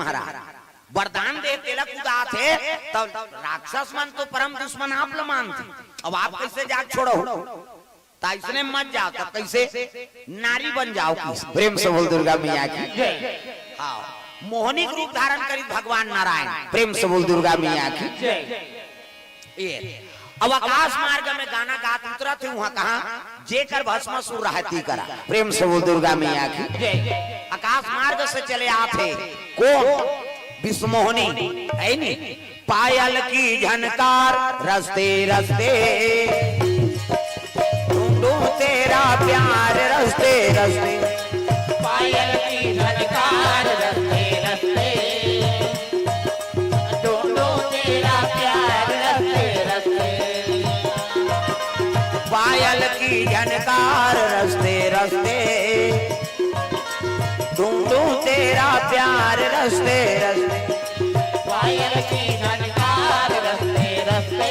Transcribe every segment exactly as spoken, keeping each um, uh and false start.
महाराज, वरदान दे तेला कुदाथे, त राक्षस मन तो परम दुश्मन आप ल मानथे। अब आप कैसे जाग छोड़ो? त अइसने मत जाव, त कैसे? नारी बन जाव। प्रेम से बोल दुर्गा मैया की। हाँ, मोहनी के रूप धारण करिस भगवान नारायण। प्रेम से बोल दुर्गा मैया की। ये, अब आकाश मार्ग में गाना गात उतरत हे, उहाँ कहाँ जेकर भस्मासुर रहय ती करा। प्रेम से बोल दुर्गा मैया की। आकाश मार्ग से चले आथे कोन? विश्वमोहनी, है नी? पायल की झनकार रस्ते रस्ते, ढूंढूं तेरा प्यार रस्ते रस्ते। पायल की झनकार रस्ते रस्ते, ढूंढूं तेरा प्यार रस्ते रस्ते। पायल की झनकार रस्ते रस्ते, ढूंढूं तेरा प्यार रस्ते रस्ते। पायल की झनकार रस्ते रस्ते,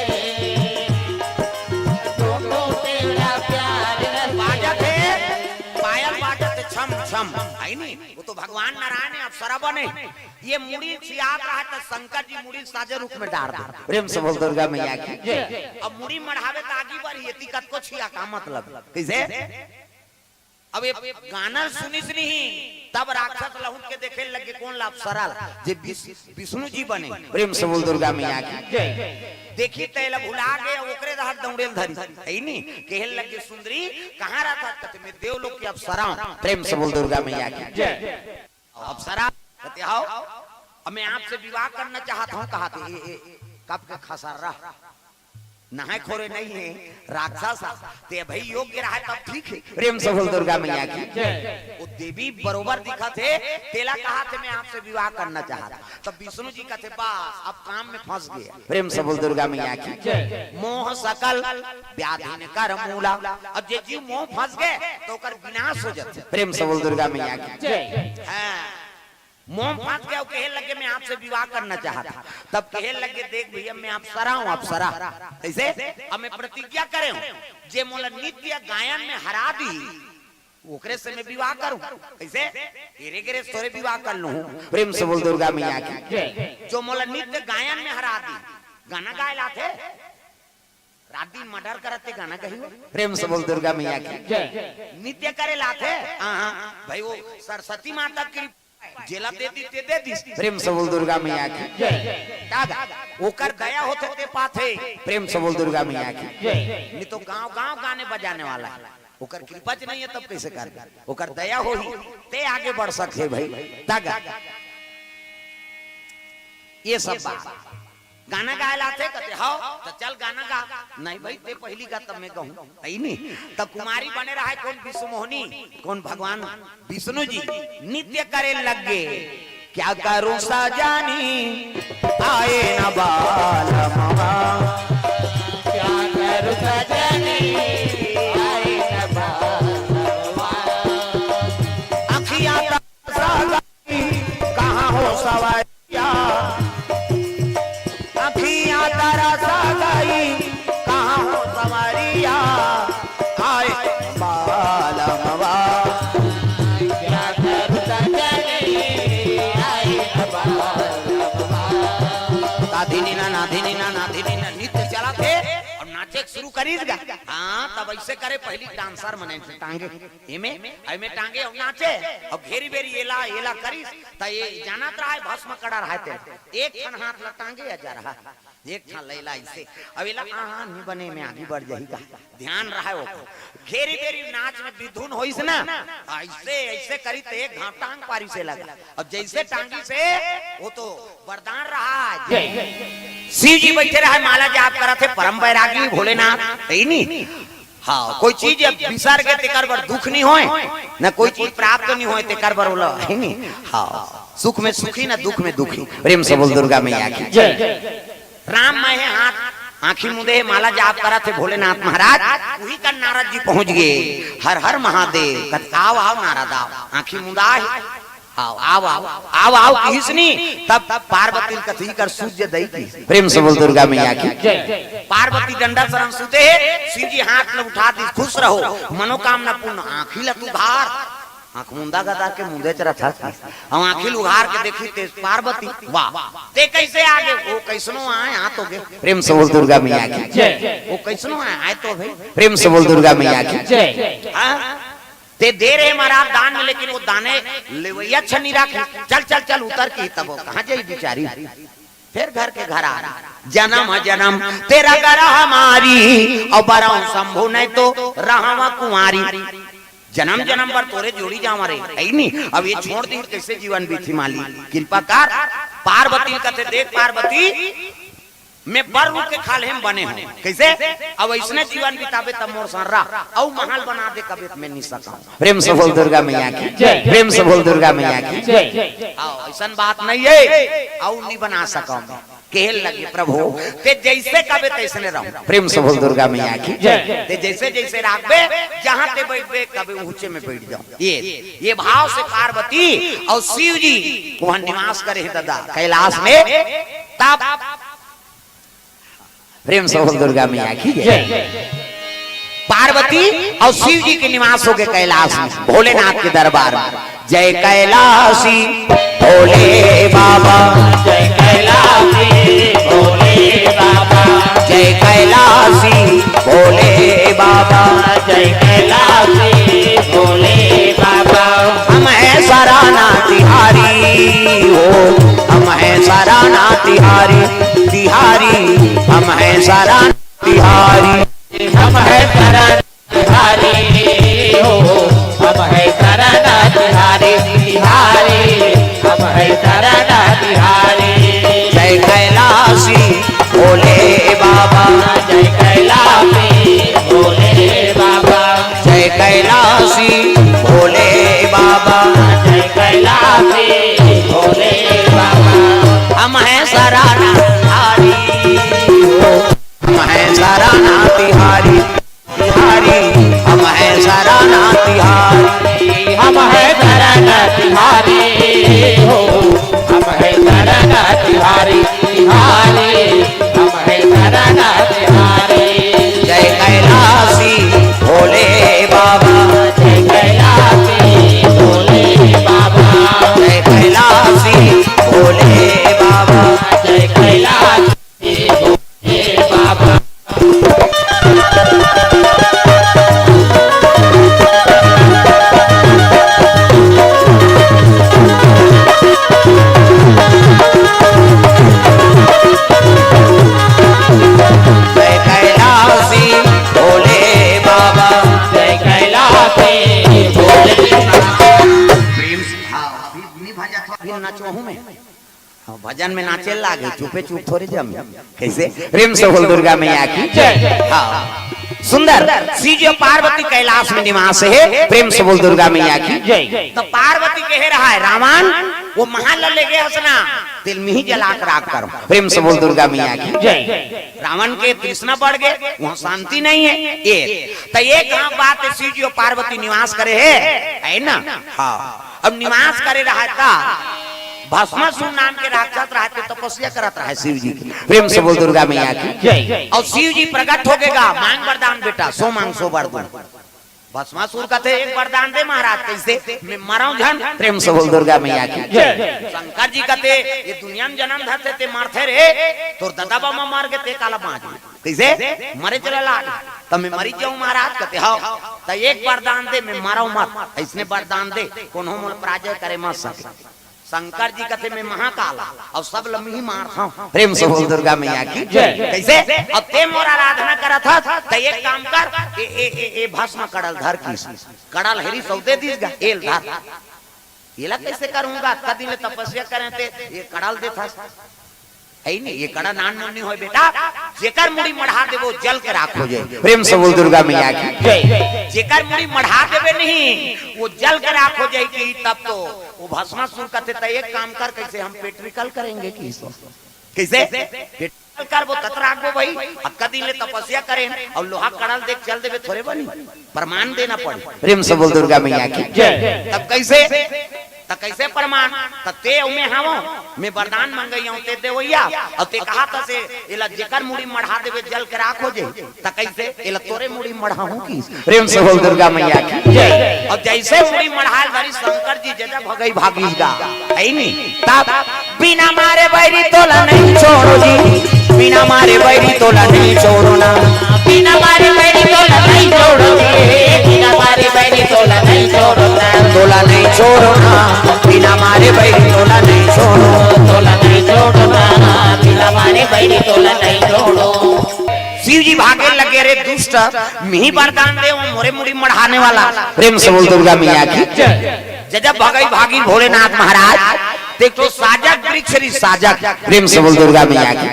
ढूंढूं तेरा प्यार रस्ते बाजत हे, पायल बाजत हे छम छम, है नी? वो तो भगवान नारायण हे, अप्सरा बने। ये मुड़ी छियात रहा त शंकर जी मुड़ी साजे रूप में डार दे। प्रेम से बोल दुर्गा मैया की। अब मुड़ी मढ़ावे त आगी बढ़ी, एती कतको छिया का मतलब? कैसे? अब ये गाना सुनिस नहीं, तब राक्षस लहुट के देखे लगे कोन ला? अप्सरा ला, जे विष-, विष्णु जी बने। प्रेम से बोल दुर्गा मैया की। देखी तेला भुला गे, ओकरे रहत दौड़े ल धरी, है नी? कहे लगे, "सुंदरी, कहाँ रहत?" कथे, "मैं देवलोक की अप्सरा हूँ।" प्रेम से बोल दुर्गा मैया की। अप्सरा कथे, "हव, अब मैं आपसे विवाह करना चाहत हूँ।" कहा थे, "ए, ए, कब के खसर रह, नहाय खोरे नहीं हे, राक्षस हे, ते भाई योग्य रहा तब ठीक हे।" प्रेम से बोल दुर्गा मैया की। वो देवी बरोबर दिखत हे, तेला कहा थे, "मैं आपसे विवाह करना चाहत हूँ।" तब विष्णु जी कथे, "बस, अब काम में फंस गया।" प्रेम से बोल दुर्गा मैया की। मोह सकल व्याधि न कर मूला। अब जे जीव मोह फंस गए तो ओकर विनाश हो जाथे। प्रेम से बोल दुर्गा मैया की। हाँ, मोह फंस गए, कहे लगे, "मैं आपसे विवाह करना चाहत हूँ।" तब कहे लगे, "देख भैया, मैं अप्सरा हूँ, अप्सरा।" कैसे? "अब मैं प्रतिज्ञा करे हूँ, जे मोला नित्य गायन में हरा दी, ओकरे से मैं विवाह करूँ।" कैसे? "तेरे गेरे तोरे विवाह कर लूँ।" प्रेम से बोल दुर्गा मैया की। "जो मोला नित्य गायन में हरा दी।" गाना गाय लाथे, रात दिन मर्डर करत ते गाना गही हो। प्रेम से बोल दुर्गा मैया की। नित्य करे लाथे। हाँ, हाँ, भाई वो सरस्वती माता की जेला दे दी, ते दे दी। प्रेम से बोल दुर्गा मैया की। दादा, ओकर दया होथे ते पाथे। प्रेम से बोल दुर्गा मैया की। नहीं तो गांव गांव गाने बजाने वाला हे, ओकर कृपा च नहीं हे तब कैसे कर? ओकर दया होही ते आगे बढ़ सकथे भाई। दादा, ये सब बात। गाना गाय लाथे, कथे, "हव, त चल गाना गा।" "नहीं भाई, ते पहिली गा, तब मैं गाहूँ।" है नी? तब कुमारी बने रहा हे कोन? विश्वमोहनी। कोन? भगवान विष्णु जी। नित्य करे लग गे, "क्या करूँ सजनी, आए न बालमवा।" क्या करूँ सजनी, आए न बालमवा। अखियाँ तरस गई, कहाँ हो सवरिया? अखियाँ तरस गई, कहाँ हो सवरिया? आए बालमवा। क्या करूँ सजनी, आए बालमवा। ता धिनी ना, ना धिनी ना, ना धिनी ना, नित्य चलाथे अउ नाचे शुरू करिस गा। हाँ, तब अइसे करे पहिली डांसर मने टांगे। एमे, एमे टांगे अउ नाचे, अउ घेरी बेरी एला, एला करिस, त ये जानत रहा हे, भस्म कड़ा रहा हे ते। एक ठन हाथ ला टांगे अजा रहा, एक ठन लैला अइसे। अब एला, "हाँ, हाँ, नहीं बने, मैं आगे बढ़ जाही का।" ध्यान रहा हे वो। घेरी बेरी नाच में बिधुन होइस ना, अइसे, अइसे करी त एक घाव टांग पारी से लगा। अब जइसे टांगी से, वो तो वरदान रहा हे। शिव जी बैठे रहा हे, माला जाप करत हे, परम बैरागी भोलेनाथ, है नी? हाँ, कोई चीज अब बिसर गे तेकर बर दुख नहीं होय, न कोई चीज प्राप्त नहीं होय तेकर बर ओला, है नी? हाँ, सुख में सुखी न दुख में दुखी। प्रेम से बोल दुर्गा मैया की। राम मैं हे हाथ, आँखी मुंदे हे, माला जाप करत हे भोलेनाथ महाराज, उही कर नारद जी पहुँच गे। हर हर महादेव, कथे, "आव, आव नारद आव।" आँखी मुंदा हे, "आव, आव, आव, आव, आव," किहिस नी, तब पार्वती ल कथे, "कर सूर्य दई की।" प्रेम से बोल दुर्गा मैया की। पार्वती डंडा सरन सुते हे, शिव जी हाथ ल उठा दिस, "खुश रहो, मनोकामना पूर्ण, आँखी ल तू धार।" आंख मुंदा गदार के मुंदे च रथस। हम आंखी ल उघार के देखी ते पार्वती, वाह, ते कैसे आगे? वो कैसनो आए, आ तो गे। प्रेम से बोल दुर्गा मैया की। जय। वो कैसनो आए, आए तो भाई। प्रेम से बोल दुर्गा मैया की। जय। हाँ? ते दे रहे महाराज दान में, लेकिन वो दाने लेवैया अच्छा नहीं रखे। चल, चल, चल, उतर के तब वो कहाँ जाई बिचारी? फिर घर के घर आ रही। जन्म है जन्म तेरा गरह हमारी, और बरहूं शंभू नहीं तो रहवा कुंवारी। जन्म जन्म भर तोरे जोड़ी जावा रे, है नी? अब ये छोड़ दी, कैसे जीवन बीती माली? कृपा कर। पार्वती कथे, देख पार्वती, मैं बर रूप के खाल्हे में बने हूँ। कैसे? अब ऐसने जीवन बिताबे तब मोर संग रह, अउ महल बना दे कबे त मैं नहीं सकूं। प्रेम से बोल दुर्गा मैया की। जय। प्रेम से बोल दुर्गा मैया की। जय। आओ, ऐसन बात नहीं है, अउ नहीं बना सकूं मैं। कहल लगे, प्रभु, ते जैसे कबे तैसने रहूं। प्रेम से बोल दुर्गा मैया की। जय। ते जैसे जैसे राखबे, जहां ते बैठबे, कबे ऊंचे में बैठ जाऊं। ये, ये भाव से पार्वती और शिव जी वहां निवास करे हैं दादा, कैलाश में। तब प्रेम से बोल दुर्गा मैया की जय। जय। पार्वती और शिव जी के निवास हो गए कैलाश में, भोलेनाथ के दरबार में। जय कैलाशी भोले बाबा, जय कैलाशी भोले बाबा, जय कैलाशी भोले बाबा, जय कैलाशी भोले बाबा। हम हैं सराना तिहारी हो, हम हैं सराना तिहारी, तिहारी, हम हैं सराना तिहारी। हम हैं सराना तिहारी हो, हम हैं सराना तिहारी, तिहारी, हम हैं सराना तिहारी। जय कैलाशी भोले बाबा, जय कैलाशी भोले बाबा, जय कैलाशी भोले बाबा, जय कैलाशी भोले बाबा। हम हैं सराना तिहारी हो, हम हैं सराना तिहारी, तिहारी, हम हैं सराना तिहारी। हम हैं सराना तिहारी हो, हम हैं सराना तिहारी, तिहारी, हम हैं सराना तिहारी। जय कैलाशी भोले बाबा, जय कैलाशी भोले बाबा, जय कैलाशी भोले बाबा, जय कैलाशी भोले बाबा। जय कैलाशी भोले बाबा, जय कैलाशी भोले बाबा। प्रेम से, हाँ, अभी नहीं भजत हो, अभी नचवाहूँ मैं। हाँ, भजन में नाचे लागे, चुपे चुप थोड़े जम। कैसे? प्रेम से बोल दुर्गा मैया की जय। हाँ, सुंदर। शिव जी और पार्वती कैलाश में निवास है। प्रेम से बोल दुर्गा मैया की जय। तो पार्वती कहे रहा है, रावण वो महल ले गए हसना, तिल मिही जला के राख करो। प्रेम से बोल दुर्गा मैया की जय। रावण के तृष्णा बढ़ गए, वहां शांति नहीं है। ये तो एक हाँ बात है, शिव जी और पार्वती निवास करे है, है ना? हाँ, अब निवास करे रहा था। भस्मासुर नाम के राक्षस रहा थे, तपस्या करत रहा शिव जी की। प्रेम से बोल दुर्गा मैया की जय। और शिव जी प्रकट हो गएगा, मांग वरदान बेटा, सो मांग सो वर दूं। भस्मासुर कथे, एक वरदान दे महाराज, कैसे? मैं मरऊं झन। प्रेम से बोल दुर्गा मैया की जय। शंकर जी कथे, ये दुनिया में जन्म धरथे ते मरथे रे, तोर ददा बाबा मर गए ते काला बांच। कैसे? मरे चला लाग। तब मैं मरी जाऊं महाराज, कथे, हाँ। तो एक वरदान दे, मैं मरऊं मत, ऐसने वरदान दे, कोनो मोला पराजय करे मत सके। शंकर जी कथे, मैं महाकाल और सब ल मिही मारथंव। प्रेम से बोल दुर्गा मैया की जय। कैसे? अब ते मोर आराधना करत हस, त एक काम कर, ए, ए, ए, ए भस्म कड़ल धर की, कड़ल हेरी सौदे दीस गा, एल धर। एला कैसे करूंगा? कदी ले तपस्या करें ते ये कड़ल देथस। है नहीं, ये कड़ा नान मुन्नी होय बेटा, जेकर मुड़ी मढ़ा देबो, जल के राख हो जाए। प्रेम से बोल दुर्गा मैया की जय। जेकर मुड़ी मढ़ा देबे नहीं, वो जल के राख हो जाए कि तब तो वो भस्मासुर कथे, त एक काम कर, कैसे हम पेट्रिकल करेंगे कि इसको? कैसे? पेट्रिकल करबो, तत राखबो भाई। अक्का दिन ले तपस्या करें और लोहा कड़ल देख चल देबे, थोड़े बनी, प्रमाण देना पड़े। प्रेम से बोल दुर्गा मैया की जय। तब कैसे? त कइसे परमान? त ते अउ मैं हवं, मैं बरदान मंगई हंव, ते देवइया, अउ ते कहत हस एला जेकर मुड़ी मढ़ा देबे जल के राख हो जाही। त कइसे? एला तोरे मुड़ी मढ़ाहूं कि? प्रेम से बोल दुर्गा मैया की जय। अउ जइसे मुड़ी मढ़ाय ल धरिस शंकर जी जजा भगई भागिस गा, हइ नी? तब बिना मारे बैरी तोला नहीं छोड़ो जी, बिना मारे बैरी तोला नहीं छोड़ो ना। बिना मारे बैरी तोला नहीं छोड़ो जी, बिना मारे बैरी तोला नहीं छोड़ो ना। तोला नहीं छोड़ो ना, बिना मारे बैरी तोला नहीं छोड़ो। तोला नहीं छोड़ो ना, बिना मारे बैरी तोला नहीं छोड़ो। शिव जी भागे लगे, "रे दुष्ट, मिही बरदान दे, वो मोरे मुड़ी मढ़ाने वाला।" प्रेम से बोल दुर्गा मैया की। जजा भगई भागिस भोलेनाथ महाराज, देख तो साजक वृक्ष री साजक। प्रेम से बोल दुर्गा मैया की।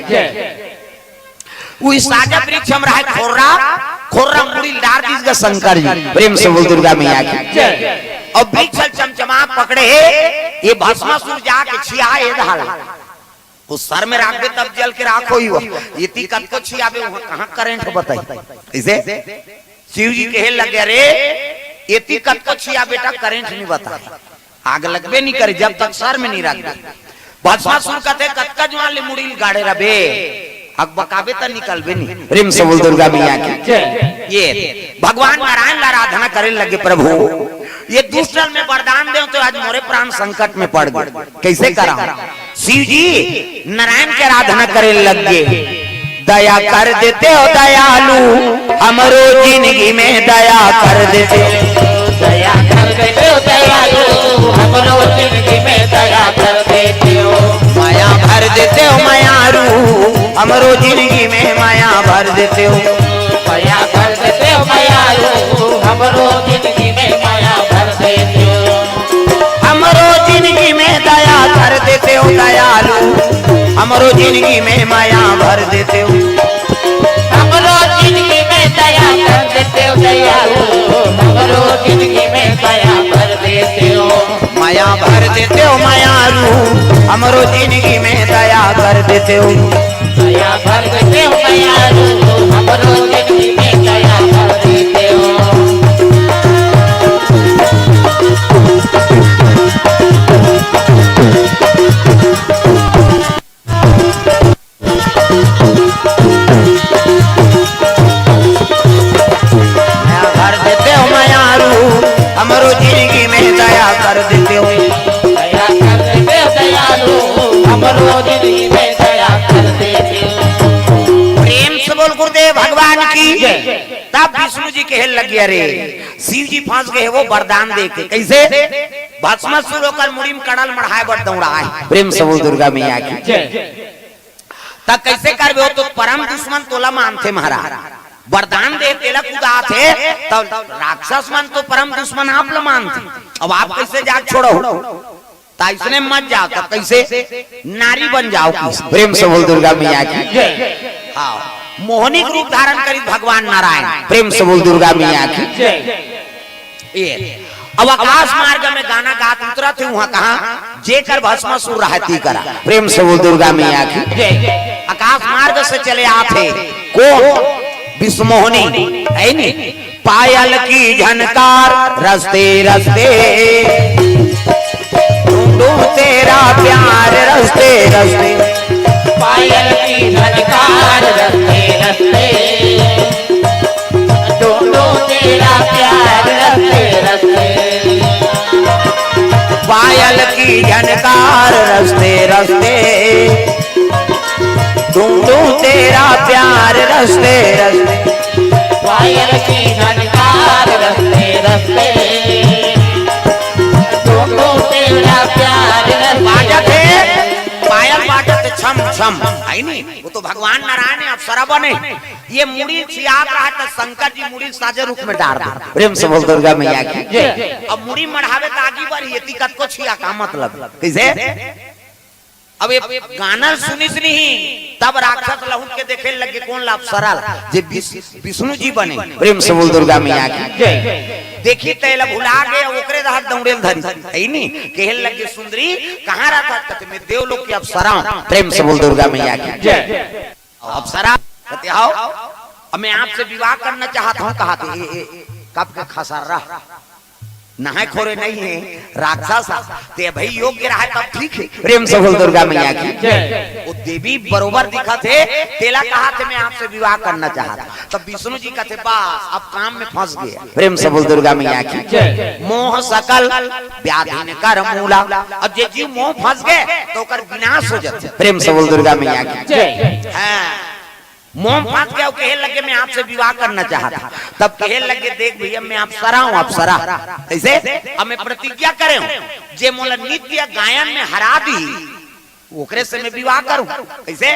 उही साजक वृक्ष म रहय खोर्रा, खोर्रा मुड़ी ल डार दिस गा शंकर जी। प्रेम से बोल दुर्गा मैया की। अउ वृक्ष ल चमचमा पकड़े हे, ये भस्मासुर जाके छिया हे धाल। ओ सर में राखबे तब जल के राख होही वो। एती कतको छियाबे, उहां कहां करंट बताही। कइसे? शिव जी कहे लगे, "रे, एती कतको छिया बेटा, करंट नहीं बताही। आग लगबे नहीं करे जब तक सर में नहीं राखबे।" भस्मासुर कथे, "कतका जुवार ले मुड़ी ल गाड़े रबे, अकबकाबे त निकलबे नहीं।" प्रेम से बोल दुर्गा मैया की। ये भगवान नारायण ल आराधना करे लगे, "प्रभु, ये दुष्ट ल मैं वरदान देंव त आज मोरे प्राण संकट में पड़ गे, कइसे करंव?" शिव जी नारायण के आराधना करे लग गे। दया कर देतेव दयालु, हमरो जिंदगी में दया कर देतेव। दया कर देतेव दयालु, हमरो जिंदगी में दया कर देतेव। मया भर देतेव मयारू, हमरो जिंदगी में मया भर देतेव। मया भर देतेव मयारू, हमरो जिंदगी में मया भर देतेव। हमरो जिंदगी में दया कर देतेव दयालु, हमरो जिंदगी में मया भर देतेव। हमरो जिंदगी में दया कर देतेव दयालु, हमरो जिंदगी में दया कर देतेव। मया भर देतेव मयारू, हमरो जिंदगी में दया कर देतेव। दया भर देतेव मयारू, हमरो जिंदगी में दया भर देतेव। दया भर देतेव मयारू, हमरो जिंदगी में दया कर देतेव। दया कर देतेव दयालु, हमरो जिंदगी में दया कर देतेव। प्रेम से बोल गुरुदेव भगवान की। तब विष्णु जी कहे लगे, "अरे, शिव जी फंस गे हे वो वरदान दे के।" कइसे? भस्मासुर ओकर मुड़ी म कड़ा ल मढ़ाय बर दौड़ाय। प्रेम से बोल दुर्गा मैया की। त कइसे करबे? वो तो परम दुश्मन तोला मानथे महाराज, वरदान दे तेला कुदाथे, त राक्षस मन तो परम दुश्मन आप ल मानथे। अब आप कइसे जाके छोड़ो? त अइसने मत जाव, त कइसे? नारी बन जाव। प्रेम से बोल दुर्गा मैया की। हाँ, मोहनी के रूप धारण करिस भगवान नारायण। प्रेम से बोल दुर्गा मैया की। ये अब आकाश मार्ग में गाना गात उतरत हे, उहां कहां? जेकर भस्मासुर रहय ती करा। प्रेम से बोल दुर्गा मैया की। आकाश मार्ग से चले आथे कोन? विष्णु मोहनी, हइ नी? पायल की झनकार रस्ते रस्ते, ढूंढूं तेरा प्यार रस्ते रस्ते। पायल की झनकार रस्ते रस्ते, ढूंढूं तेरा प्यार रस्ते रस्ते। पायल की झनकार रस्ते रस्ते, ढूंढूं तेरा प्यार रस्ते रस्ते। पायल की झनकार रस्ते रस्ते, ढूंढूं तेरा प्यार रस्ते। बाजत हे, पायल बाजत हे छम छम, हइ नी? वो तो भगवान नारायण हे, अप्सरा बने। ये मुड़ी ल छियात रहय त शंकर जी मुड़ी ल साजा रूप में डार दे। प्रेम से बोल दुर्गा मैया की। अब मुड़ी मढ़ाबे त आगी बरही, एती कतको छिया का मतलब? कइसे? अब ये गाना ल सुनिस नहीं, तब राक्षस लहुट के देखे लगे कोन ल? अप्सरा ल, जे विष-, विष्णु जी बने। प्रेम से बोल दुर्गा मैया की। देखिस त एला भुला गे, ओकरे डहर दौड़े ल धरिस, हइ नी? कहे लगे, "सुंदरी, कहां रहथस?" कथे, "मैं देवलोक के अप्सरा हंव।" प्रेम से बोल दुर्गा मैया की। अप्सरा कथे, "हव, अब मैं आपसे विवाह करना चाहत हंव।" कहाथे, "ए, ए, कब के खसर्रा, नहाय खोरे नहीं है, राक्षस आ। ते भाई योग्य रहा तब ठीक है। प्रेम से बोल दुर्गा मैया की। जय। वो देवी बरोबर दिखत हे, तेला कहा थे मैं आपसे विवाह करना चाहत। तब विष्णु जी कहते बस अब काम में फंस गया। प्रेम से बोल दुर्गा मैया की। जय। मोह सकल व्याधि न कर मूला। अब जे जीव मोह फंस गए तो ओकर विनाश हो जाते। प्रेम से बोल दुर्गा मैया की। जय। हाँ। मोह फंस गया, वो कहे लगे मैं आपसे विवाह करना चाहत। तब कहे लगे देख भैया मैं अप्सरा हूँ, अप्सरा। कैसे? अब मैं प्रतिज्ञा करे हूँ, जे मोला नृत्य गायन में हरा दी ओकरे से मैं विवाह करूँ। कैसे?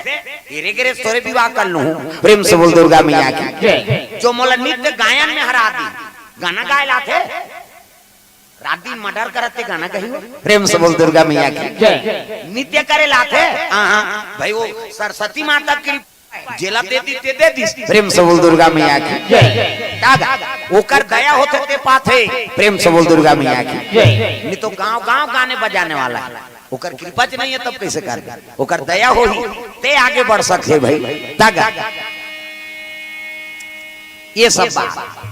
तेरे गेरे तोरे विवाह कर लूँ। प्रेम से बोल दुर्गा मैया की। जय। जो मोला नृत्य गायन में हरा दी, गाना गाए लाथे, रात दिन मर्डर करत ते गाना गही हो। प्रेम से बोल दुर्गा मैया की। जय। नृत्य करे लाथे। हाँ, हाँ। भाई वो सरस्वती माता की जेला दे दी ते दे दी। प्रेम से बोल दुर्गा मैया की। जय। दादा, ओकर दया होथे ते पाथे। प्रेम से बोल दुर्गा मैया की। जय। नहीं तो गांव गांव गाने बजाने वाला है। ओकर कृपा च नहीं है तब कैसे कर? ओकर दया होही ते आगे बढ़ सकथे भाई। दादा, ये सब बात।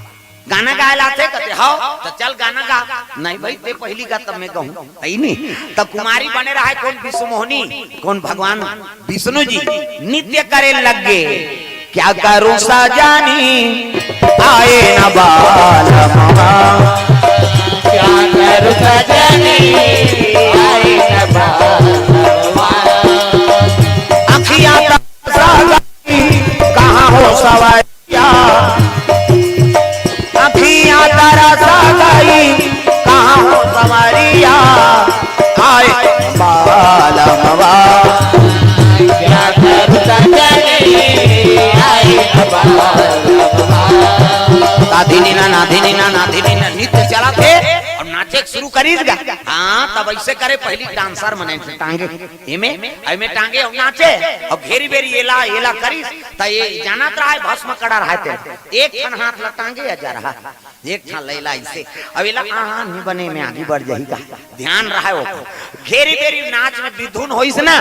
गाना गाए लाथे कहते हव तो चल गाना गा। नहीं भाई ते पहली गा तब मैं गाहूं। अई नहीं। तब कुमारी बने रहा है कौन? विश्वमोहिनी। कौन? भगवान विष्णु जी। नृत्य करे लग गए। क्या करूं सजनी आए न बालमा। क्या करूं सजनी आए न बालमा। अखियां तरस गई कहाँ हो सवारिया। अखियां तरस गई कहाँ हो सवारिया। आए बालमवा। क्या करूं सजनी आए बालमवा। ता धिनी ना, ना धिनी ना, ना धिनी ना, नृत्य चला थे और नाचे शुरू करीस गा। हाँ, तब ऐसे करे पहली डांसर मने टांगे। एमे, एमे टांगे अउ नाचे, अउ घेरी बेरी एला, एला करिस, त ये जानत रहा है भस्म कड़ा रहा है ते। एक ठन हाथ ला टांगे या जा रहा, एक ठन लैला ऐसे। अब एला, हाँ, हाँ, नहीं बने में आगे बढ़ जाही का। ध्यान रहा है वो। घेरी बेरी नाच में बिधुन होइस ना,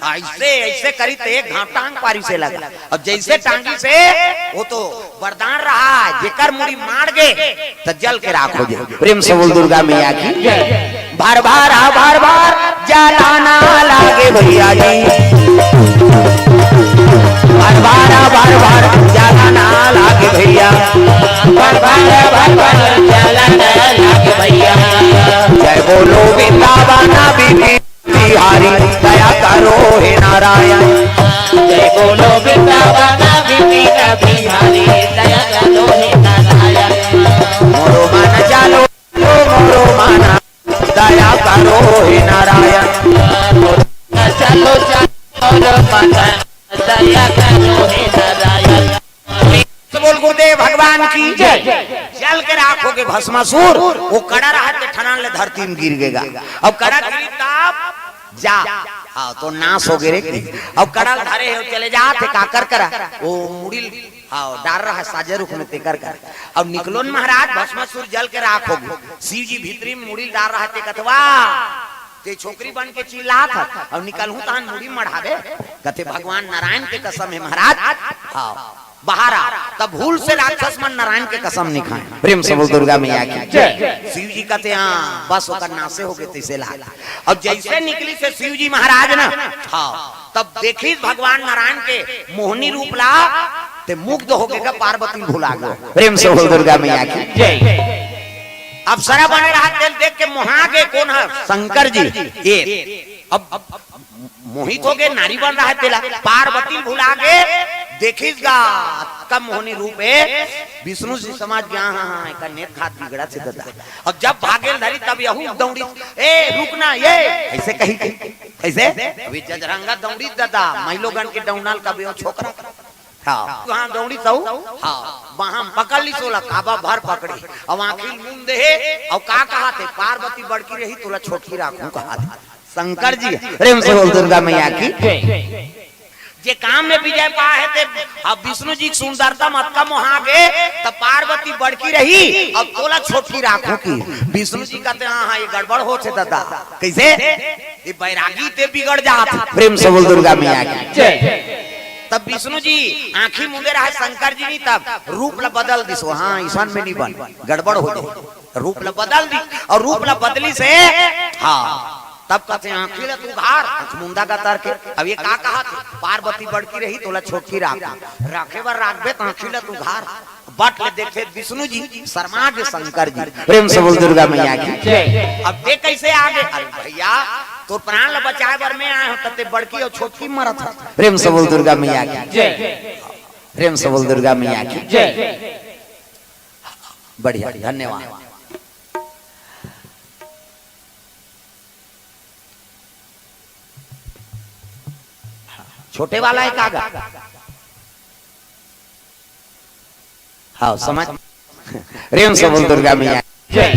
ऐसे, ऐसे करी त एक घाव टांग पारी से लगा। अब जैसे टांगी से, वो तो वरदान रहा, जेकर मुड़ी मार गे, त जल के राख हो जाए। प्रेम से बोल दुर्गा मैया की। भर भारा भर भार जलाना लागे भैया जी। भर भारा भर भार जलाना लागे भैया। भर भारा भर भार जलाना लागे भैया। जय बोलो वृंदावन बिहारी दया करो हे नारायण। जय बोलो वृंदावन बिहारी दया करो हे नारायण। मोरो मन चालो मोरो मन दया करो हे नारायण। चलो चलो मोरो मन दया करो हे नारायण। बोल गुरुदेव भगवान की जय। जल के राख हो गे भस्मासुर। वो कड़ा रहा ते ठनान ले धरती में गिर गेगा। अब कड़ा गिरी तब जा। हाँ, तो नाश हो गे रे। अब कड़ा धरे हे, चले जात हे, काकर करा? वो मुड़ी, हाँ, डार रहा साजे रुख में तेकर कर। अब निकलोन महाराज, भस्मासुर जल के राख हो गे। शिव जी भीतरी में मुड़ी डार रहा ते कथवा, ते छोकरी बन के चिल्लात ह, अब निकलहूं तहन मुड़ी मढ़ाबे। कथे भगवान नारायण के कसम है महाराज। हाँ। बाहर आ, तब भूल से राक्षस मन नारायण के कसम नहीं खाए। प्रेम से बोल दुर्गा मैया की जय। शिव जी कहते, हाँ, बस ओकर नासे हो गे तैसे लाग। अब जैसे निकली से शिव जी महाराज ना, हाँ, तब देखी भगवान नारायण के मोहनी रूप ला, ते मुग्ध हो गे का पार्वती भुला गो। प्रेम से बोल दुर्गा मैया की जय। अप्सरा बने रहा तेल देख के मोहा गे, कौन है? शंकर जी। ये अब मोहित हो गे, नारी बन रहा है तेला, पार्वती भुला गे, देखिस गा, कम मोहनी रूप है। विष्णु जी समझ गया, हाँ, हाँ, एकर नेत खात बिगड़ा से दादा। अब जब भागेल धरी तब यहू दौड़ी, ए, रुकना, ये, ऐसे कही के, ऐसे? अभी जजरंगा दौड़ी दादा, महिलोगन के डौनाल का बेओ छोकरा। हाँ। वहाँ दौड़ी तो, हाँ, वहाँ पकड़ ली सोला, काबा भर पकड़ी। अब आँखी मूंद दे, और का कहा थे, पार्वती बड़की रही, तोला छोटकी राखू कहा थे। शंकर जी, प्रेम से बोल दुर्गा मैया की। जे काम में विजय पाए है ते, अब विष्णु जी की सुंदरता मत कम वहाँ गे, तब पार्वती बड़की रही, अब तोला छोटकी राखू की। विष्णु जी कहते, हाँ, हाँ, ये गड़बड़ हो थे दादा। कैसे? ये बैरागी ते बिगड़ जात। प्रेम से बोल दुर्गा मैया की जय। तब विष्णु जी आँखी मुंदे रहा शंकर जी नहीं, तब रूप ला बदल दिसो, हाँ, ईशान में नहीं बन, गड़बड़ हो जाए। रूप ला बदल दी, अउ रूप ला बदलिस हे। हाँ, तब कथे आँखी ला तू उघार, आँख मुंदा का तरके। अब ये का कहा थे, पार्वती बड़की रही तोला छोटकी राख, राखे बर राखबे त आँखी ला तू उघार। बट ले देखे विष्णु जी, शर्मा गे शंकर जी। प्रेम से बोल दुर्गा मैया की। जय। अब ते कैसे आ गे? अरे भैया, तोर प्राण ला बचाए बर मैं आए हूँ, त ते बड़की अउ छोटकी मरत हे। प्रेम से बोल दुर्गा मैया की। जय। प्रेम से बोल दुर्गा मैया की। जय। बढ़िया, धन्यवाद। छोटे वाला हे का गा? हाँ, समझ। प्रेम से बोल दुर्गा मैया। जय।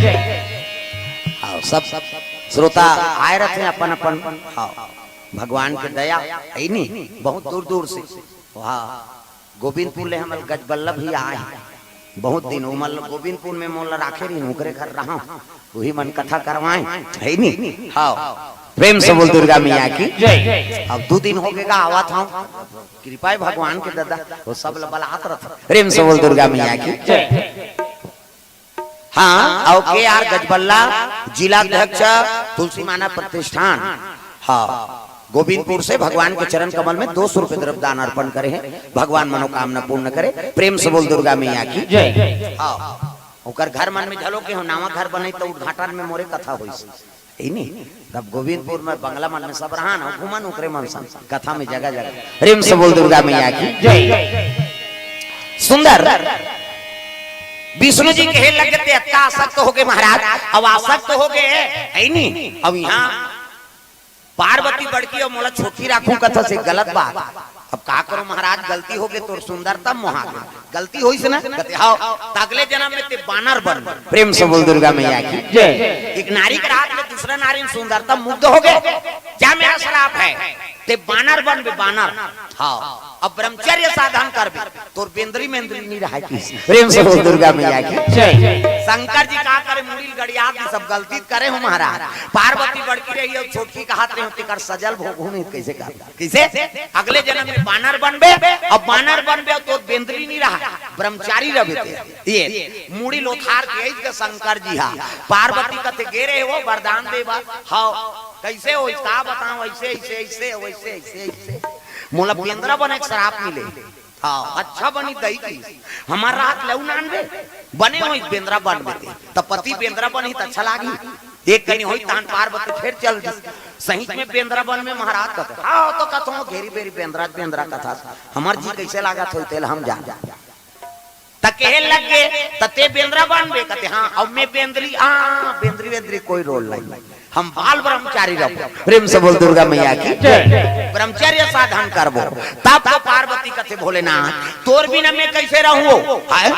हाँ, सब श्रोता आए रहिथे अपन अपन। हाँ, भगवान के दया हे नी, बहुत दूर दूर से। हाँ, गोविंदपुर ले हमर गजबल्ला भी आए हे। बहुत दिन ओमन ल गोविंदपुर में मोला राखे रहिन, ओकरे घर रहंव, उही मन कथा करवाए, हे नी? हाँ, प्रेम से बोल दुर्गा मैया की। जय। अब दू दिन हो गे गा आवत हंव, कृपा हे भगवान के दादा, वो सब ल बलात रहिथे। प्रेम से बोल दुर्गा मैया की। जय। हाँ, अउ के आर गजबल्ला, जिला अध्यक्ष, तुलसी मानव प्रतिष्ठान। हाँ, गोविंदपुर से भगवान के चरण कमल में दो सौ रुपये द्रव्य दान अर्पण करे हे। भगवान मनोकामना पूर्ण करे। प्रेम से बोल दुर्गा मैया की। जय। हाँ, ओकर घर मन में घलो के हो, नवा घर बने त उद्घाटन में मोरे कथा होइस। हे नी? तब गोविंदपुर में बंगला मन में सब रहन, अउ घूमन ओकरे मन संग कथा में जगह जगह। प्रेम से बोल दुर्गा मैया की। जय। सुंदर। विष्णु जी कहे लगे, "ते अत्ता आसक्त हो गे महाराज, अब आसक्त हो गे, हे नी? अब यहाँ पार्वती बड़की अउ मोला छोटकी राखहू कथस, गलत बात। अब का करंव महाराज, गलती हो गे, तोर सुंदरता मोहा गे, गलती होइस ना?" कथे, "हव।" "त अगले जनम में ते बानर बनबे।" प्रेम से बोल दुर्गा मैया की। जय। एक नारी के रहत ले दूसरा नारी में सुंदरता मुग्ध हो गे, जा मेरा श्राप हे, ते बानर बनबे, बानर। हाँ, अब ब्रह्मचर्य साधन करबे, तोर बेंदरी मेंदरी नी रहय किस। प्रेम से बोल दुर्गा मैया की। जय। शंकर जी का करे, मुड़ी ल गड़िया दिस, सब गलती करे हंव महाराज। पार्वती बड़की रही अउ छोटकी कहत रहे, तेकर सजा ल भोगहू नहीं, कैसे कर, कैसे? अगले जनम में बानर बनबे, अब बानर बनबे, तोर बेंदरी नी रहय, ब्रह्मचारी रहबे ते। ये मुड़ी ल ओथार के अइस के शंकर जी हा, पार्वती कथे गे रहे हो वरदान दे बर। हव, कैसे होइस, का बतावंव, ऐसे, ऐसे, ऐसे, वैसे, ऐसे, ऐसे। मोला बेंदरा बने के श्राप मिले। हाँ, अच्छा बनी दई की। हमर रहत ले अउ नानबे, बने होइस बेंदरा बनबे ते। त पति बेंदरा बनही त अच्छा लागही। एक कनी होइस तहन पार्वती फेर चल दिस। सही में बेंदरा बनबे महाराज कथे। हाँ, तो कथंव घेरी बेरी बेंदरा, बेंदरा कथस। हमर जी कैसे लागत होही तेला हम जान। त कहे लगे, "त ते बेंदरा बनबे?" कथे, "हाँ।" "अब मैं बेंदरी, हाँ, बेंदरी वेंदरी कोई रोल नहीं, हम बाल ब्रह्मचारी रहबो।" प्रेम से बोल दुर्गा मैया की। जय। ब्रह्मचर्य साधन करबो। तब तो पार्वती कथे, "भोलेनाथ, तोर बिना मैं कैसे रहूं?" हाय?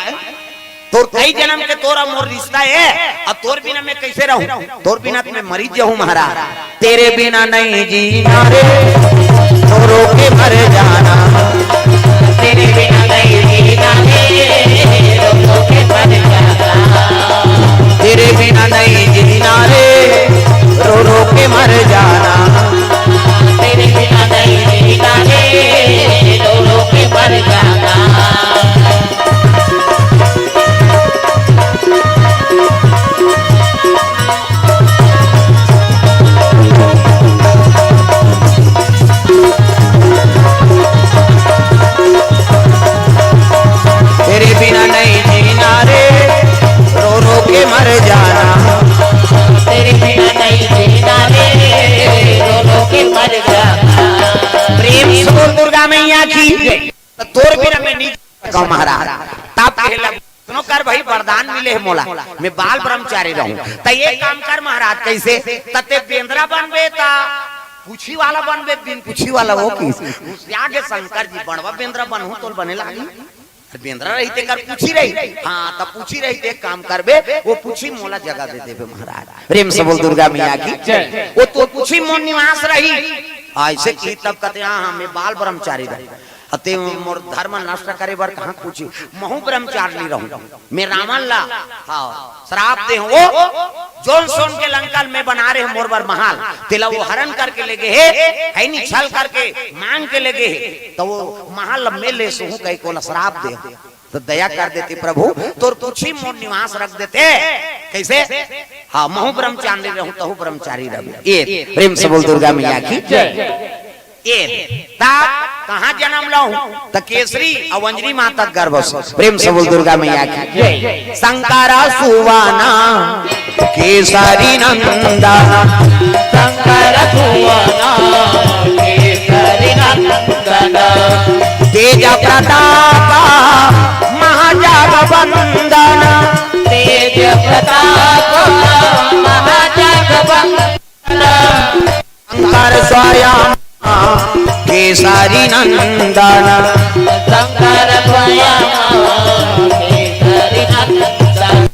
"तोर कई जनम के तोर अउ मोर रिश्ता हे, अब तोर बिना मैं कैसे रहूं? तोर बिना तो मैं मरी जाहूं महाराज।" तेरे बिना नहीं जीना रे, रो रो के मर जाना। तेरे बिना नहीं जीना रे, रो रो के मर जाना। तेरे बिना नहीं जीना रे, रो रो के मर जाना। तेरे बिना नहीं जीना रे, रो रो के मर जाना। तेरे बिना नहीं जीना रे, रो रो के मर जाना। तेरे बिना नहीं जीना रे, रो रो के मर जाना। प्रेम से बोल दुर्गा मैया की। त तोर बिना मैं नी जी सकंव महाराज। तब कहे लग, "सुनो कर भाई, वरदान मिले हे मोला, मैं बाल ब्रह्मचारी रहूं। त एक काम कर महाराज, कैसे? त ते बेंदरा बनबे त पूछी वाला बनबे, बिन पूछी वाला हो किस?" गुस्सिया गे शंकर जी, "बड़वा बेंदरा बनहूं तोला बने लागही? अरे बेंदरा रही तेकर पूछी रही। हाँ, त पूछी रही ते एक काम करबे, वो पूछी मोला जगह दे देबे महाराज।" प्रेम से बोल दुर्गा मैया की। जय। "वो तो पूछी मोर निवास रही।" अइसे कही तब कथे, "हाँ, हाँ, मैं बाल ब्रह्मचारी रहूं।" अते मोर धर्म नष्ट करे बर कहाँ पूछी, महूं ब्रह्मचारिणी रहूं। मैं रावण ला, हाँ, श्राप दे हंव, वो जोन सोन के लंका में बना रहे मोर बर महाल, तेला वो हरण करके ले गे हे, हे नी, छल करके मांग के ले गे हे, त वो महाल ला मैं ले सहूं कहिके ओला श्राप दे हंव। तो दया कर देते प्रभु, तोर कुछ ही मोर निवास रख देते। कैसे? हाँ, महू ब्रह्मचारी रहूं, तहू ब्रह्मचारी रहे। ए, प्रेम से बोल दुर्गा मैया की। ए, ता कहाँ जन्म लहूं? त केसरी अउ अंजनी माता गर्भ से। प्रेम से बोल दुर्गा मैया की। शंकर सुवना केसरी नंदन। शंकर सुवना केसरी नंदन। तेज प्रताप महाजग बंदन। तेज प्रताप महाजग बंदन। शंकर स्वयं केसरी नंदन। शंकर स्वयं केसरी नंदन।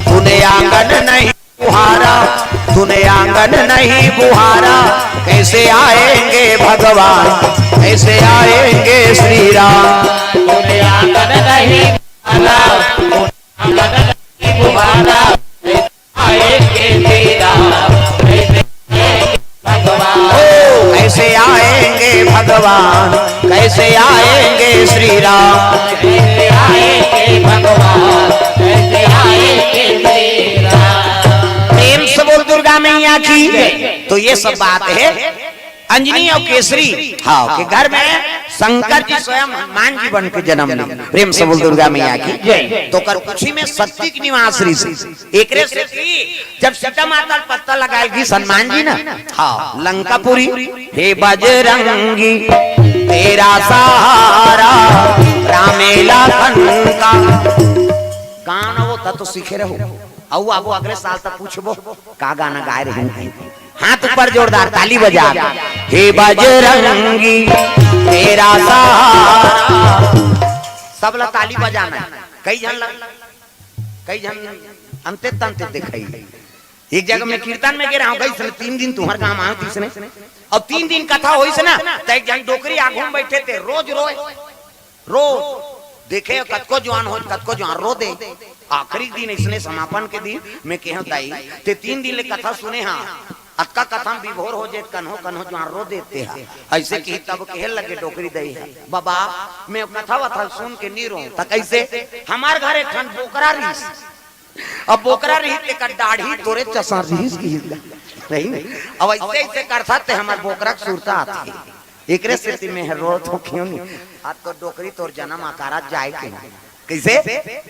तूने आंगन नहीं बुहारा, तूने आंगन नहीं बुहारा, कैसे आएंगे भगवान, कैसे आएंगे श्री राम। तूने आंगन नहीं बुहारा, आंगन नहीं बुहारा, आएंगे श्री राम, कैसे आएंगे भगवान। ओ, कैसे आएंगे भगवान, कैसे आएंगे श्री राम। कैसे आएंगे भगवान, कैसे आएंगे श्री राम। प्रेम से बोल दुर्गा मैया की। तो ये सब बात है अंजनी अउ केसरी, हाँ, के घर में शंकर जी स्वयं हनुमान जी बन के जन्म ले। प्रेम से बोल दुर्गा मैया की। तो कर कुछ ही में शक्ति के निवास रहिस। एकरे सेती जब सीता माता ल पत्ता लगाए गिस हनुमान जी ना, हाँ, लंकापुरी, हे बजरंगी तेरा सहारा, रामे लखन का। गाना वो त तो सीखे रहो, अउ आबो अगले साल तक पूछबो का गाना गाए रहे। हाथ ऊपर जोरदार ताली बजा, हे बजरंगी तेरा सहारा। सब ला ताली बजाना है। कई झन ला, कई झन अंते तंते दिखाई। एक जगह में कीर्तन में गे रहा हूँ, गई तीन दिन तुम्हारे काम आए तीसरे, अब तीन दिन कथा होइस ना, त एक झन डोकरी आगू में बैठे थे, रोज रोए, रोज देखे, कतको जुआन हो, कतको जुआन रो दे। आखिरी दिन इसने समापन के दिन में कहे, दाई, ते तीन दिन ले कथा सुने हा, अतका कथा में विभोर हो जे, कन्हो कन्हो जुआन रो देते हा। ऐसे कही तब कहे लगे डोकरी दाई हा, बाबा, मैं कथा वथा सुन के नी रो। त कैसे? हमार घर एक ठन बोकरा रहिस, अब बोकरा रही तेकर दाढ़ी तोरे चसा रहिस की रही। अब ऐसे ऐसे करथा ते हमर बोकरा के सुरता आथे। एकरे सेती में हर रोत हो क्यों नहीं? आज तो डोकरी तोर जन्म अकारा जाए के। कैसे?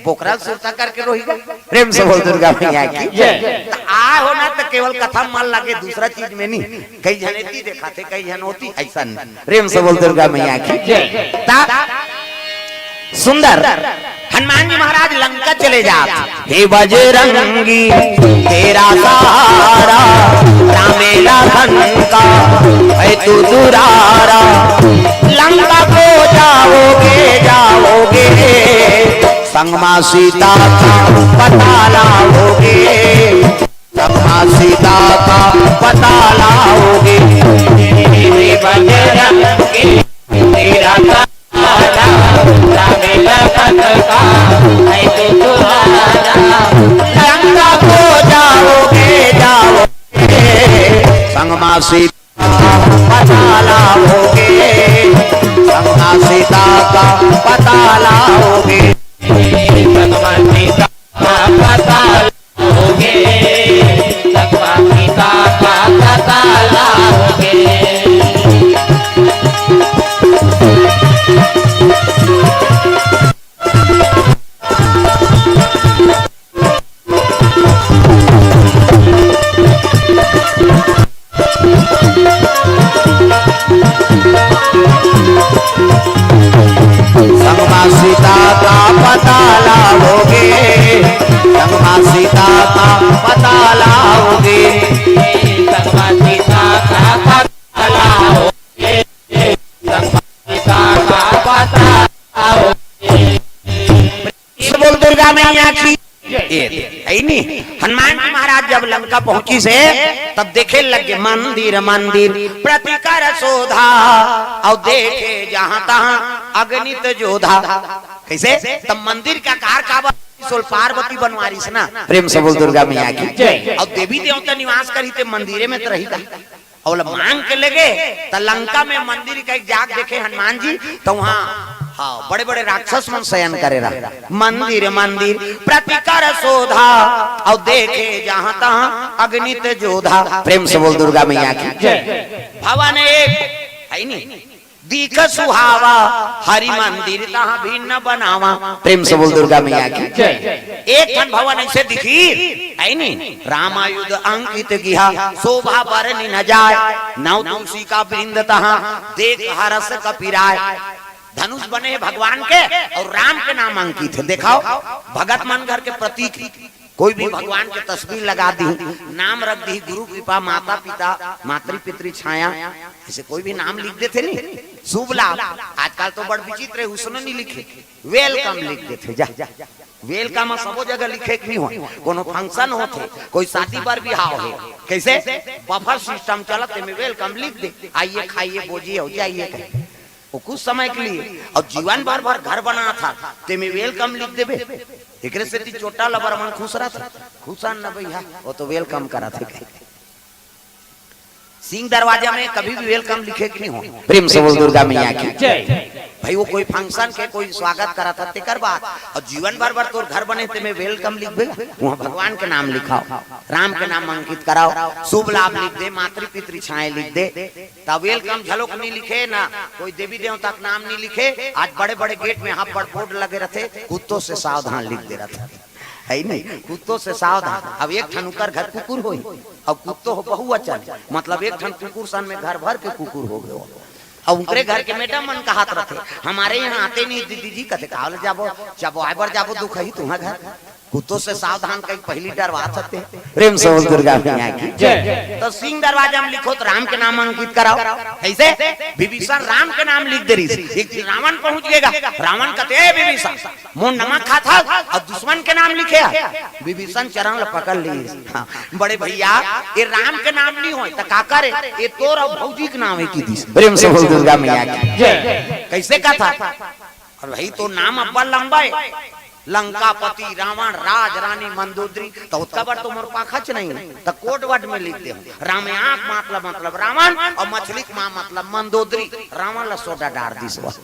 बोकरा के सुरता करके रोही गो। प्रेम से बोल दुर्गा मैया की। जय। त आ हो ना त केवल कथा मन लगे, दूसरा चीज में नहीं। कई झन एती देखाथे, कई झन ओती, ऐसा नहीं। प्रेम से बोल दुर्गा मैया की। जय। ता सुंदर हनुमान जी महाराज लंका चले जात। हे बजरंगी तेरा सहारा, रामे लखन का है तू दुरारा। लंका को जाओगे, जाओगे, संग माँ सीता का पता लाओगे। संग माँ सीता का पता लाओगे। हे बजरंगी तेरा सहारा, रामे लखन का है तू दुलारा। लंका को जाओगे, जाओगे, संग माँ सीता का पता लाओगे। संग माँ सीता का पता लाओगे। संग माँ सीता का पता लाओगे, संग माँ सीता का पता लाओगे। संग माँ सीता का पता लाओगे, संग माँ सीता का पता लाओगे। संग माँ सीता का पता लाओगे, संग माँ सीता का पता लाओगे। बोल दुर्गा मैया की। ए, है नी? हनुमान जी महाराज जब लंका पहुंचिस हे, तब देखे लगे मंदिर मंदिर प्रतिकर शोधा, अउ देखे जहां तहां अगणित जोधा। कैसे? तब मंदिर का कार काबर सोल पार्वती बनवारिस ना। प्रेम से बोल दुर्गा मैया की। जय। अउ देवी देवता निवास करही ते मंदिरे में त रही का। अउ ओला मांग के लेगे, त लंका में मंदिर का एक जाग देखे हनुमान जी, त वहां हाँ, बड़े बड़े राक्षस मन शयन करे रहा। मंदिर मंदिर प्रतिकर शोधा, अउ देखे जहां तहां अगणित जोधा। प्रेम से बोल दुर्गा मैया की। जय। भवन एक है नी, दीख सुहावा, हरि मंदिर तहां भिन्न बनावा। प्रेम से बोल दुर्गा मैया की। जय। एक ठन भवन ऐसे दिखी, है नी, रामायुध अंकित गिहा, शोभा बरनि न जाय, नव तुलसी का वृंद तहां, देख हरस कपिराय। धनुष बने हे भगवान के अउ राम के नाम अंकित हे। देखाव, भगत मन घर के प्रतीक, कोई भी भगवान के तस्वीर लगा दी, नाम रख दी, गुरु कृपा, माता पिता, मातृ पितृ छाया, ऐसे कोई भी नाम लिख देथे नी, शुभ लाभ। आजकल तो बड़ विचित्र हे, उसने नहीं लिखे, वेलकम लिख देथे। जा, वेलकम सबो जगह लिखे के नहीं हो, कोनो फंक्शन होथे, कोई शादी बर बिहाव हे, कैसे बफर सिस्टम चलत हे, में वेलकम लिख दे, आइए खाइए बोजिए हो जाइए कहे। वो कुछ समय के लिए, अउ जीवन भर भर घर बनात हा, तेमे वेलकम लिख देबे। एकरे सेती चोटा लबर मन खुश रहत, खुश न भैया, वो तो वेलकम करत हे कहे। सिंह दरवाजा में कभी भी वेलकम लिखे के नहीं हो। प्रेम से बोल दुर्गा मैया की। जय। भाई, वो कोई फंक्शन के कोई स्वागत करत हा, तेकर बात, अउ जीवन भर भर तोर घर बने, तेमे वेलकम लिखबे, वहाँ भगवान के नाम लिखाव, राम के नाम अंकित कराव, शुभ लाभ लिख दे, मातृ पितृ छाए लिख दे। त वेलकम झलोक नहीं लिखे ना, कोई देवी देवता के नाम नहीं लिखे। आज बड़े बड़े गेट में हब्बड़ बोर्ड लगे रहथे, कुत्तों से सावधान लिख दे रहथे, है नहीं, कुत्तों से सावधान। अब एक ठन उकर घर कुकुर होही, अब कुत्तो हो बहुवचन, मतलब एक ठन कुकुर सन में घर भर के कुकुर हो गए हो। अब उनकरे घर के मैडम मन कहत रहथे, हमारे यहाँ आते नहीं दीदी जी, कथे कावल जाबो, जब आए बर जाबो दुख ही तुम्हारे घर। कुत्तों से सावधान कही पहली डरवात हते। प्रेम से बोल दुर्गा मैया की। जय। तो सिंह दरवाजा में लिखो तो राम के नाम अंकित कराव। कैसे? विभीषण राम के नाम लिख दे रही। एक दिन रावण पहुंच गएगा, रावण कहते, "ए विभीषण, मोर नमक खात हस अउ दुश्मन के नाम लिखे हस।" विभीषण चरण ल पकड़ ली। हाँ, बड़े भैया, ये राम के नाम नहीं होय त का करे? ये तोर अउ भौजी के नाम हे कि दिस। प्रेम से बोल दुर्गा मैया की। जय। कैसे कथा? अउ भाई, तो नाम अब्बड़ लंबा हे, लंकापति, रावण, राज, रानी, मंदोदरी, त ओतका बर तो मोर पाखच नहीं हे, त कोड वर्ड में लिख दे हूँ, राम आँख मतलब, मतलब रावण, अउ मछली के माँ मतलब मंदोदरी, रावण ला सोडा डार दिस बस।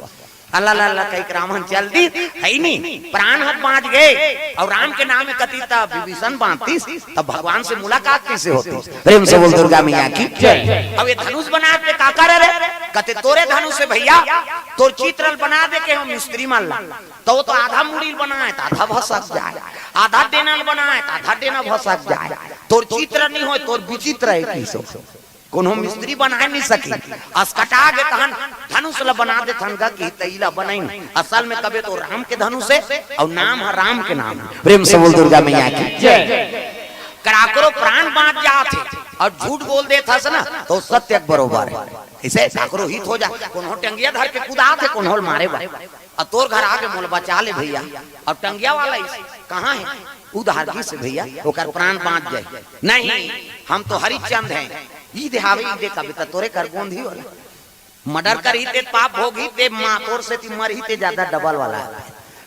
अल्लाह ला ला कहिके रावण चल दिस, है नी, प्राण हर बाँच गए, अउ राम के नाम में कती त विभीषण बाँचतिस, तब भगवान से मुलाकात कैसे होती? प्रेम से बोल दुर्गा मैया की। जय। अब ये धनुष बना के का करे रे? कथे तोरे धनुष से भैया, तोर चित्र ल बना दे के हम मिस्त्री मन ला, त वो तो आधा मुड़ी ल बनाए त आधा भसक जाए, आधा डेना ल बनाए त आधा डेना भसक जाए। तोर चित्र नहीं होय, तोर विचित्र हे किसो। कोनो मिस्त्री बनाए नहीं सकी। असकटा गे तहन धनुष ल बना देथन गा कि तैला बनाई। असल में कबे तो राम के धनुष हे अउ नाम ह राम के नाम हे। प्रेम से बोल दुर्गा मैया की। जय। कराकरो प्राण बाँच जात हे अउ झूठ बोल देत हस ना, तो सत्य के बरोबर हे। इसे काकरो हित हो जा, कोनो टंगिया धर के कुदात हे, कोनो ल मारे बर। अउ तोर घर आगे मोला बचा ले भैया। अउ टंगिया वाला इस कहाँ हे? उधार गिस भैया, ओकर प्राण बाँच जाए। नहीं, हम तो हरिचंद हैं। ई देहावे, ई दे कबे त तोरे कर गोंधी वाला। मर्डर करही ते पाप भोगही ते माँ तोर सेती मरही ते ज्यादा डबल वाला।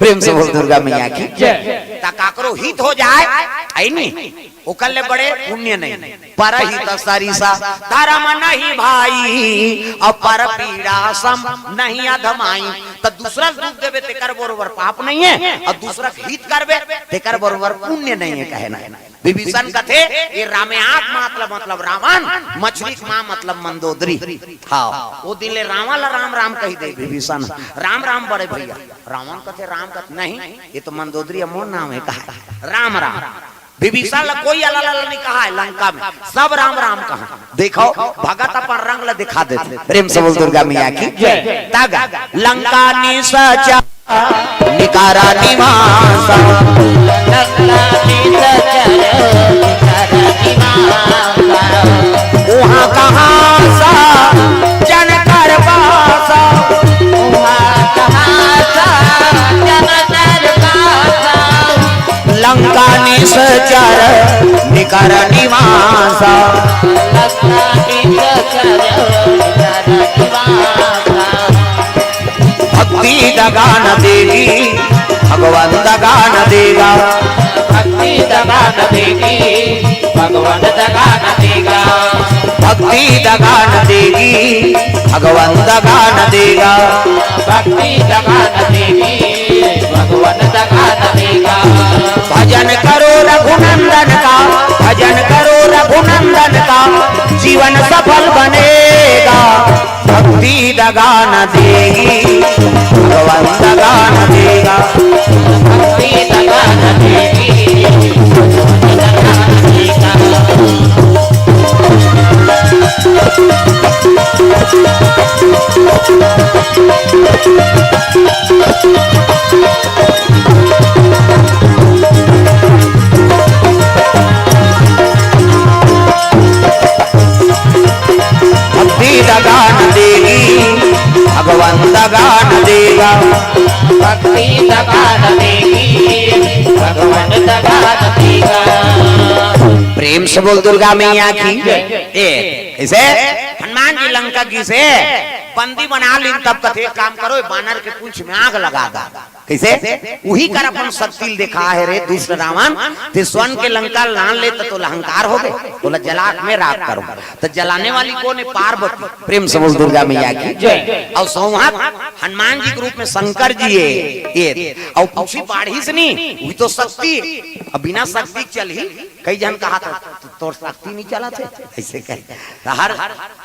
प्रेम से बोल दुर्गा मैया की। जय। त काकरो हित हो जाए, है नी? ओकर ले बड़े पुण्य नहीं। परहित सरिसा धर्म नहीं भाई, अउ पर पीड़ा सम नहीं अधमाई। त दूसरा ल दुख देबे तेकर बरोबर पाप नहीं हे, अउ दूसरा के हित करबे तेकर बरोबर पुण्य नहीं हे, कहे ना। विभीषण कथे, ये रामे आँख मतलब, मतलब रावण, मछली के माँ मतलब मंदोदरी। हाँ, वो दिन ले रावण ला राम राम कही दे विभीषण। राम राम बड़े भैया। रावण कथे, राम कथे, नहीं, ये तो मंदोदरी अमोर नाम हे, कहा राम राम। विभीषण ला कोई अलाला नहीं कहा हे लंका में, सब राम राम कहा। देखो, भगत अपन रंग ला दिखा देथे। प्रेम से बोल दुर्गा मैया की। जय। तग लंका निशाचर निकार निवास। उहाँ कहाँ सा जन कर बास। लंका निशाचर निकार निवास। भक्ति दगा न देगी, भगवंत दगा न देगा। भक्ति दगा न देगी, भगवंत दगा न देगा। भक्ति दगा न देगी, भगवंत दगा न देगा। भक्ति दगा न देगी, भगवान दगा न देगा। भजन करो रघुनंदन का, भजन करो रघुनंदन का, जीवन सफल बनेगा। भक्ति दगा न देगी, भगवान दगा न देगा। भक्ति दगा न देगी, भगवान दगा न देगा। भक्ति दगा न देगी, भगवान दगा न देगा। भक्ति दगा न देगी, भगवान दगा न देगा। प्रेम से बोल दुर्गा मैया की। ए, ऐसे हनुमान जी लंका जी से बंदी बना लीन, तब कथे, "एक काम करो, बानर के पूंछ में आग लगा दो।" कइसे? उही कर अपन शक्ति ल देखा हे रे दुष्ट रावण, ते स्वर्ण के लंका लान ले त तोला अहंकार होगे, तोला जला के मैं राख करूं। त जलाने वाली कोन हे? पार्वती। प्रेम से बोल दुर्गा मैया की। जय। अउ सौंहत हनुमान जी के रूप में शंकर जी हे, ए, अउ पूछी बाढ़ी से नहीं, उही तो शक्ति, अब बिना शक्ति के चलही। कई झन कहा था, "तो तोर शक्ति नहीं चला थे?" ऐसे कहे। तो हर,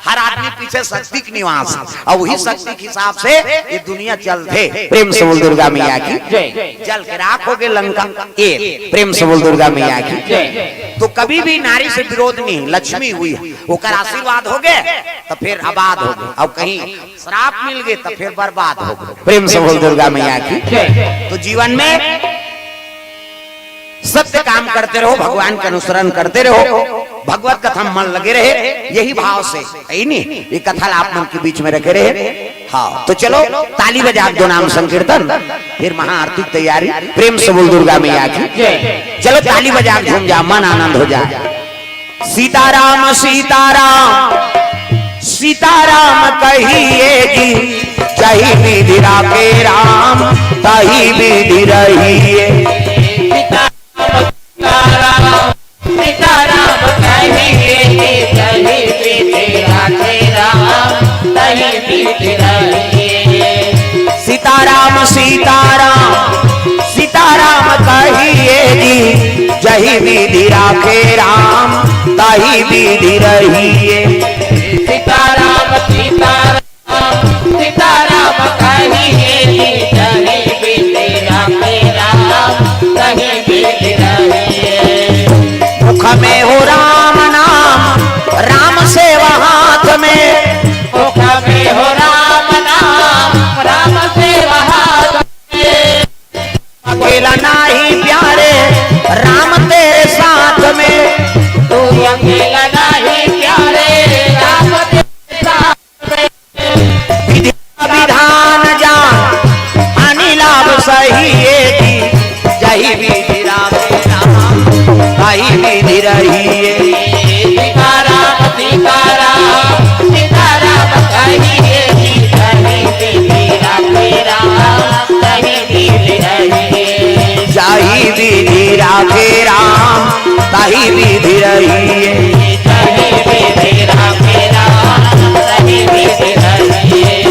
हर आदमी पीछे शक्ति के निवास, अउ उही शक्ति के हिसाब से ये दुनिया चलथे। प्रेम से बोल दुर्गा मैया की। जय। जल के राख होगे लंका। ए, प्रेम से बोल दुर्गा मैया की। जय। तो कभी भी नारी से विरोध नहीं, लक्ष्मी हुई है, ओकर आशीर्वाद होगे तो फिर आबाद होगे, अउ कहीं श्राप मिल गे तो फिर बर्बाद होगे। प्रेम से बोल दुर्गा मैया की। जय। तो जीवन में सत्य काम करते रहो, भगवान के अनुसरण करते रहो, भगवत कथा में मन लगे रहे, यही भाव से, है नी? ये कथा ला आप मन के बीच में रखे रहे। हाँ, तो चलो ताली बजा के दो नाम संकीर्तन, फिर महाआरती की तैयारी। प्रेम से बोल दुर्गा मैया की। जय। चलो ताली बजा के झूम जा, मन आनंद हो जाए। सीताराम सीताराम सीताराम कहिए जी, जही विधि राखे राम तही विधि रहिए। सीताराम, सीताराम कहिए जी, जही विधि राखे राम तही विधि रहिए। सीताराम सीताराम सीताराम कहिए जी, जही विधि राखे राम तही विधि रहिए। सीताराम सीताराम सीताराम कहिए जी, जही विधि राखे राम तही विधि रहिए। मुख में हो राम नाम, राम सेवा हाथ में। मुख में हो राम नाम, राम सेवा हाथ में। अकेला नाही प्यारे, राम तेरे साथ में। तू अकेला नाही प्यारे, राम तेरे साथ में। विधि विधान जान, हानि लाभ सहिए जी, जही विधि राम राम, तही विधि रहिए। सीताराम, सीताराम, सीताराम कहिए जी, जही विधि राम राम, तही विधि रहिए। जही विधि राखे राम, तही विधि रहिए। जही विधि राखे राम, तही विधि रहिए।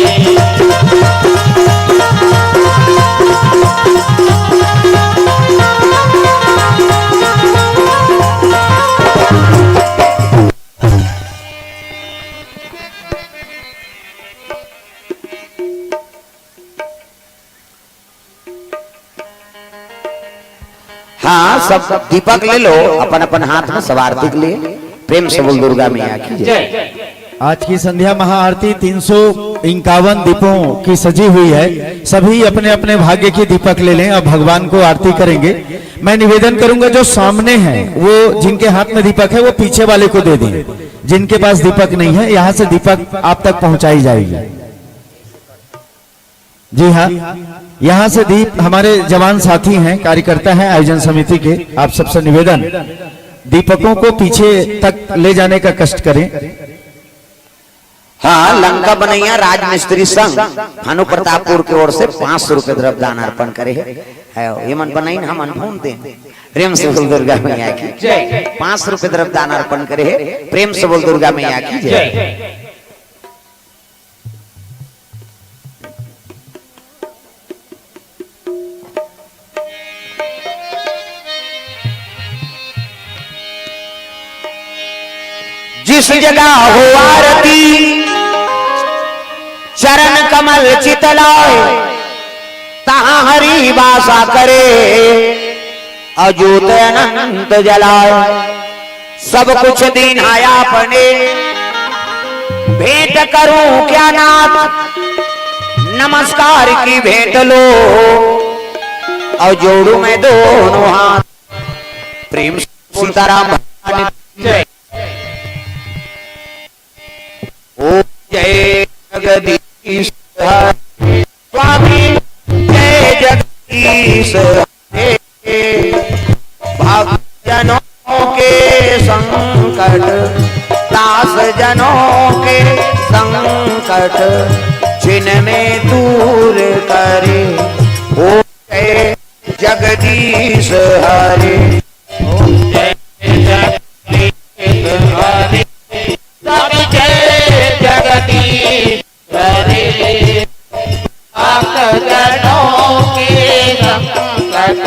हाँ, सब दीपक ले लो अपन अपन हाथ में, सब आरती के लिए। प्रेम से बोल दुर्गा मैया की जय। जय। आज की संध्या महाआरती तीन सौ इक्यावन दीपों की सजी हुई है। सभी अपने अपने भाग्य की दीपक ले लें। अब भगवान को आरती करेंगे। मैं निवेदन करूंगा, जो सामने हैं, वो जिनके हाथ में दीपक है, वो पीछे वाले को दे दें। जिनके पास दीपक नहीं है, यहाँ से दीपक आप तक पहुंचाई जाएगी। जी हाँ, यहाँ से दीप हमारे जवान साथी हैं, कार्यकर्ता हैं आयोजन समिति के। आप सबसे निवेदन, दीपकों को पीछे तक ले जाने का कष्ट करें। हाँ, लंका बनैया राजमिस्त्री संघ भानु प्रतापपुर के ओर से पाँच सौ रुपए द्रव्य दान अर्पण करे है। है, ये मन बनाइन, हम मन भून दें। प्रेम से बोल दुर्गा मैया की जय। पाँच सौ रुपए द्रव्य दान अर्पण करे है। प्रेम से बोल दुर्गा मैया की जय। जय। जिस जगह हो आरती, चरण कमल चित लाए, तहाँ हरि वासा करे, अजूत अनंत जलाए। सब कुछ दीन्हा आपने, भेंट करूं क्या नाथ, नमस्कार की भेंट लो, और जोड़ू मैं दोनों हाथ। प्रेम से सीताराम भगवान की जय। ओम जय जगदीश हरे। स्वामी जय जगदीश हरे। भक्तजनों के संकट, दास जनों के संकट, छिन में दूर करे। ओम जय जगदीश हरे। ओम जय जगदीश हरे। स्वामी जय जगदीश हरे। भक्तजनों के संकट,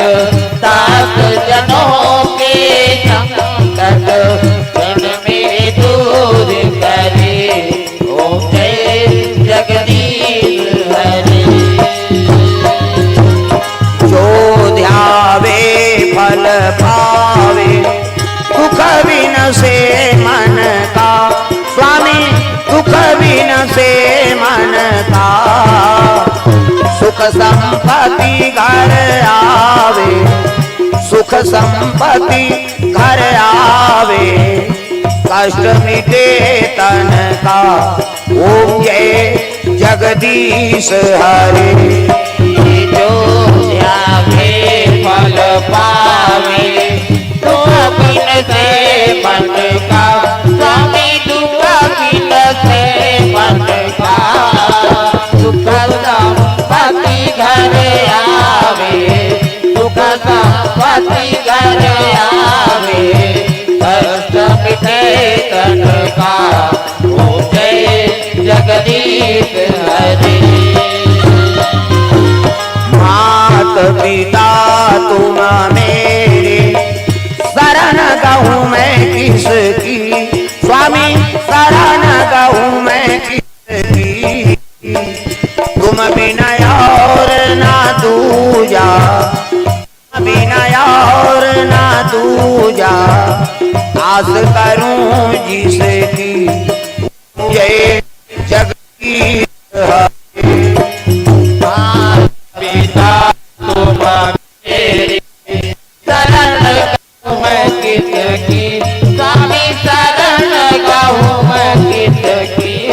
दास जनों के संकट, क्षण में दूर करे। ओम जय जगदीश हरे। जो ध्यावे फल पावे, दुख बिन से मन का। स्वामी दुख बिन से मन का, सुख संपत्ति घर आवे, सुख संपत्ति घर आवे, कष्ट मिटे तन का। ओम जय जगदीश हरे। जो ध्यावे फल पावे, दुख बिन से मन का। स्वामी दुख बिन से मन का। सुख संपत्ति घर आवे, सुख संपत्ति घर आवे, कष्ट मिटे तन का। ओम जय जगदीश हरे। मात पिता तुम मेरे, शरण गहूं मैं किसकी। स्वामी शरण गहूं मैं किसकी। तुम बिना और ना दूजा, बिना और ना दूजा, आस करूं जिसकी। जय जगदीश हरे। माता पिता तुम मेरे, शरण गहूं मैं किसकी। स्वामी शरण गहूं मैं किसकी।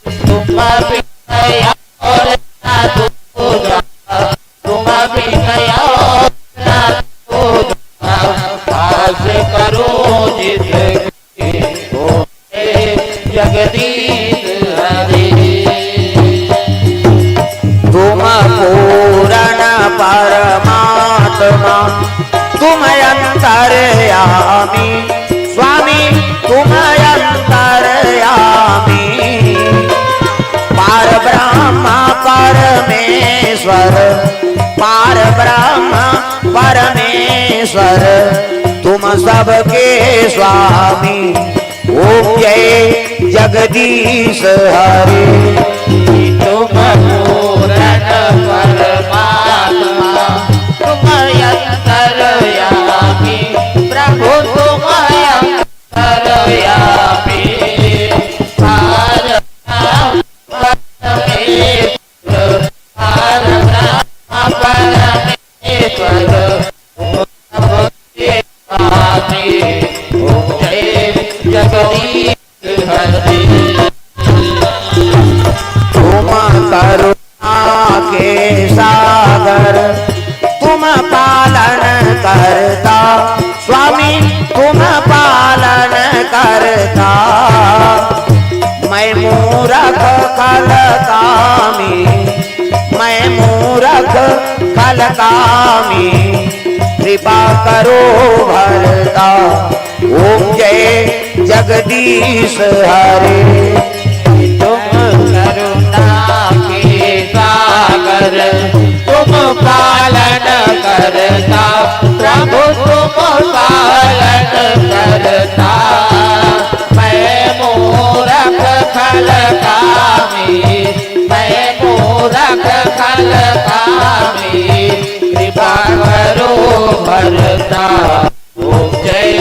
तुम बिना और ना दूजा, तुम बिना और ना दूजा, आस करूं जिसकी। ओम जगदीश हरे। तुम पूर्ण परमात्मा, तुम अंतर्यामी, स्वामी तुम अंतर्यामी। पार ब्रह्म परमेश्वर, पार ब्रह्म परमेश्वर, तुम सबके स्वामी। ओम जय जगदीश हरे। तुम पूर्ण परमात्मा, तुम अंतर्यामी, प्रभु तुम अंतर्यामी। पार ब्रह्म परमेश्वर, पार ब्रह्म परमेश्वर, ओम जय जगदीश हरे। तुम करुणा के सागर, तुम पालन करता, स्वामी तुम पालन करता। मैं मूरख खल कामी, मैं मूरख खल कामी, कृपा करो भरता। ओम जय जगदीश हरे। तुम करुणा के सागर, तुम पालन करता, प्रभु तुम पालन करता। मैं हरता, ओम जय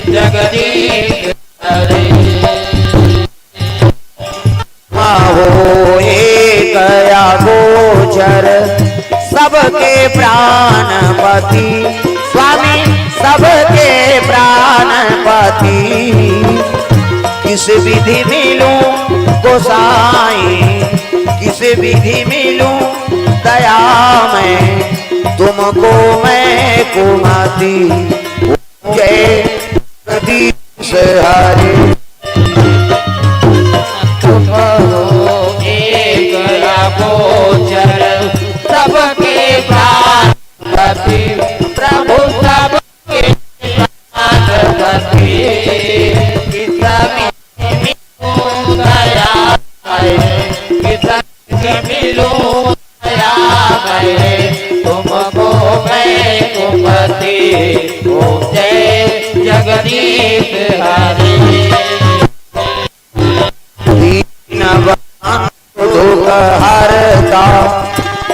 जगदीश हरे। हो एक अगोचर, सबके प्राणपति, स्वामी सबके प्राणपति। किस विधि मिलूं गोसाई, किस विधि मिलूं दया मैं, तुमको मैं कुमति। जय जगदीश हरे। तुम हो एक अगोचर, सबके प्राणपति, प्रभु सबके प्राणपति। किस विधि मिलूं दया मैं, किस विधि मिलूं दया मैं, तुमको मैं कुमति। ओम जय जगदीश हरे। दीन बंधु दुख हरता,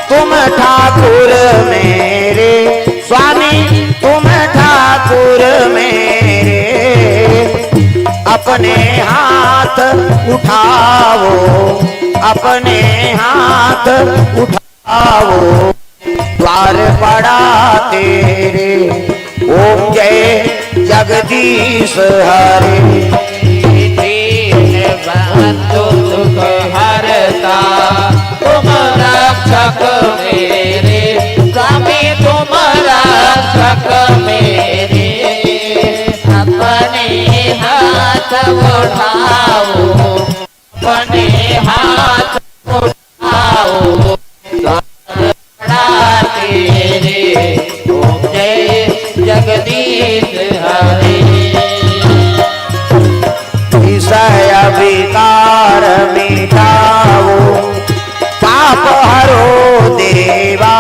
तुम ठाकुर मेरे, स्वामी तुम ठाकुर मेरे। अपने हाथ उठाओ, अपने हाथ उठाओ, द्वार पड़ा तेरे। ओम जय जगदीश हरे। दीन बंधु दुख हरता, तुम रक्षक मेरे, स्वामी तुम रक्षक मेरे। अपने हाथ उठाओ, अपने हाथ उठाओ, द्वार पड़ा तेरे। ओम जय जगदीश हरे। विषय विकार मिटाओ, पाप हरो देवा,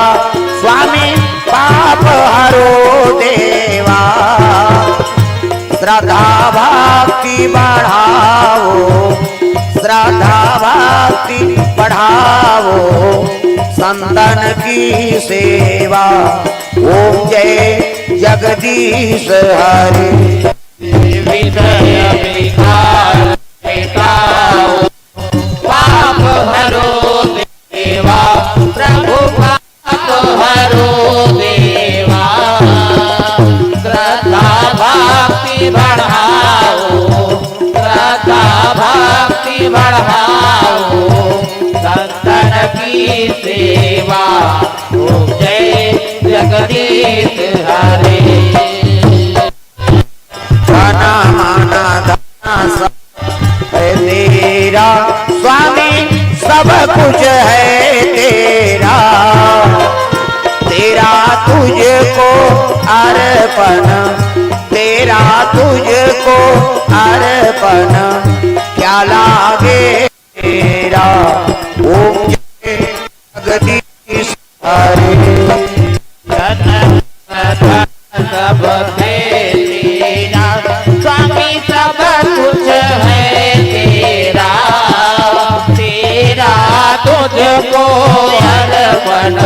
स्वामी पाप हरो देवा। श्रद्धा भक्ति बढ़ाओ, श्रद्धा भक्ति बढ़ाओ, संतन की सेवा। ओम जय जगदीश हरे। विषय विकार मिटाओ, पाप हरो देवा, प्रभु पाप हरो देवा। श्रद्धा भक्ति बढ़ाओ, श्रद्धा भक्ति बढ़ाओ, संतन की सेवा। ओम जय जगदीश हरे। तन मन धन सब है तेरा, स्वामी सब कुछ है तेरा। तेरा तुझको अर्पण, तेरा तुझको अर्पण, क्या लागे तेरा। ओम जय जगदीश हरे। तन धन सब है तेरा, स्वामी सब कुछ है तेरा। तेरा तुझको अर्पण,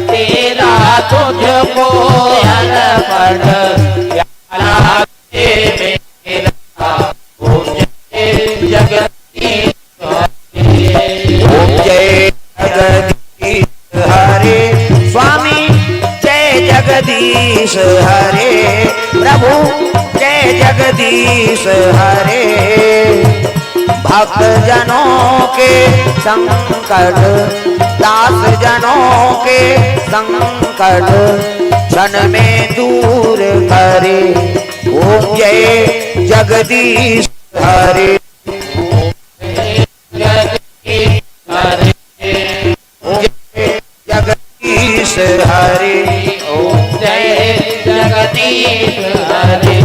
तेरा तुझको अर्पण, प्याला दे मेरा। ओम जय जगदीश हरे। ओम जय जगदीश हरे, स्वामी जय जगदीश हरे, प्रभु जय जगदीश हरे। भक्त जनों के संकट, दास जनों के संकट, क्षण में दूर करे। ओम जय जगदीश हरे। जगदीश हरे। ओम जय जगदीश हरे।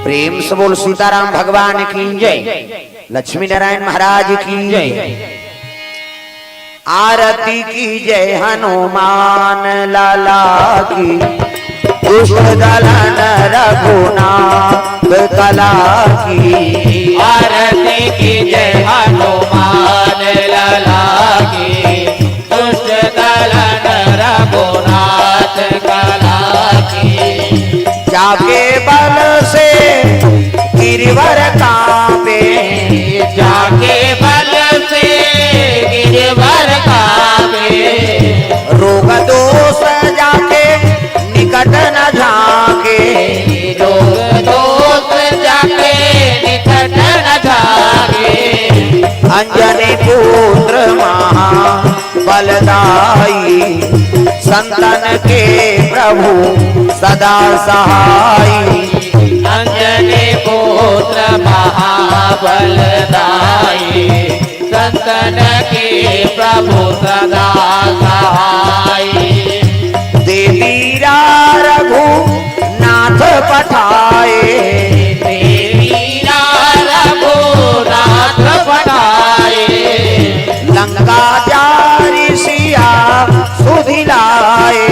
प्रेम से बोल सीताराम भगवान की जय, लक्ष्मी नारायण महाराज की जय। आरती कीजे हनुमान लाला की, दुष्ट दलन रघुनाथ कला की। आरती कीजे हनुमान लाला की, दुष्ट दलन रघुनाथ जाके बल से गिरिवर कांपे। जाके बल से गिरिवर कांपे। रोग दोष जाके निकट न झांके। रोग दोष जाके निकट न झांके। अंजनी पुत्र महाबलदाई, संतन के प्रभु सदा सहाई। अंजनी पुत्र महाबलदाई, संतन के प्रभु सदा सहाई। दे वीरा रघुनाथ पठाए। दे वीरा रघुनाथ पठाए। लंका जारि सिया सुधि लाए।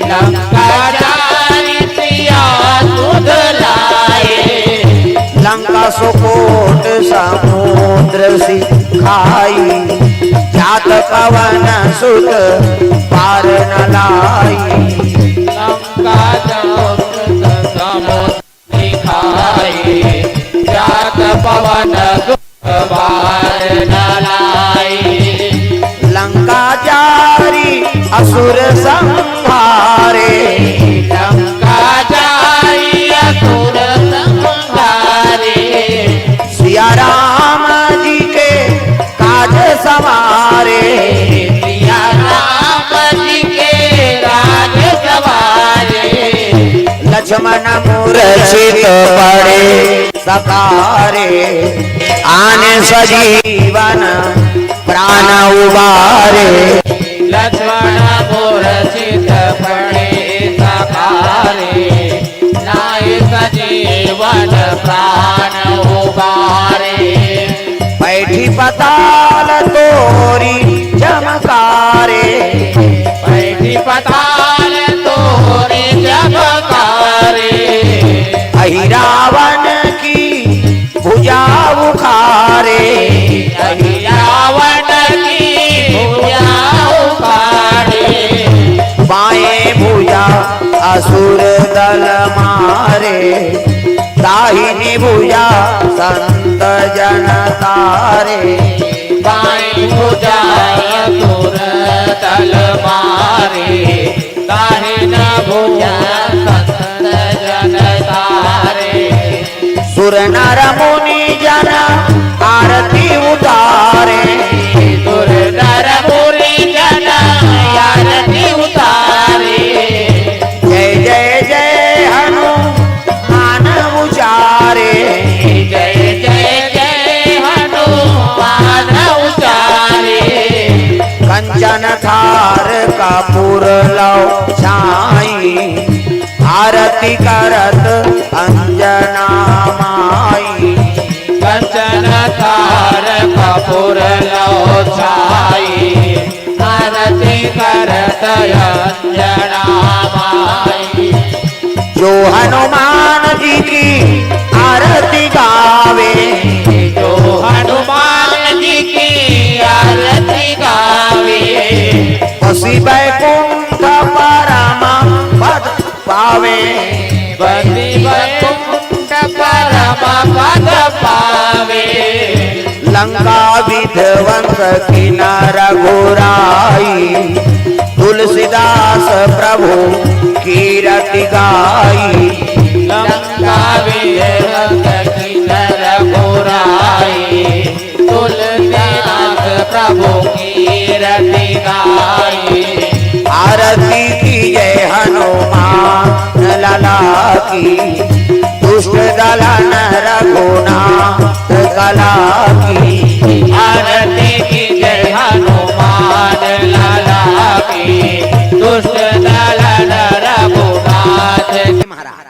लंका जारि सिया सुधि लाए। लंका सुकोट समुद्र सिखाई। जात पवन सुत पार न लाई। लंका जात समुद्र सिखाई। जात पवन सुत पार न लाई। लंका जारि असुर संहारे। लंका जारि असुर संहारे। सिया राम जी के काज संवारे। सिया राम जी के काज संवारे। लक्ष्मण मूर्छित पड़े सकारे। आन सजीवन प्राण उबारे। लक्ष्मण मूर्छित पड़े सकारे। नाय सजीवन प्राण उबारे। बैठी पताल तोरी चमकारे। बैठी पताल तोरी चमकारे। अहि रावण की भुजा उखारे। अहि रावण की भुजा उखारे। बाएं भुजा असुर दल मारे। दाहिनी भुजा संत जन तारे। बाएं भुजा असुर दल मारे। दाहिन भुजा संत जन तारे। सुर नर मुनि जन आरती उतारे। सुर नर मुनि जन आरती उतारे। जय जय जय हनुमान उचारे। जय जय जय हनुमान उचारे। कंचन थार कपूर लौ छाई। आरती करत अंजना माई। कंचन थार कपूर लौ छाई। आरती करत अंजना माई। जो हनुमान जी की आरती गावे। जो हनुमान जी की आरती गावे। बसी बैकुंठ परम पद पावे। बसी बैकुंठ परम पद पावे। लंका विध्वंस कीन्ह रघुराई। तुलसीदास प्रभु कीरति गाई। लंका विध्वंस कीन्ह रघुराई। तुलसीदास प्रभु कीरति गाई। आरती कीजे हनुमान लला की। दुष्ट दलन रघुनाथ कला की। आरती कीजे हनुमान लला की। दुष्ट दलन रघुनाथ। महाराज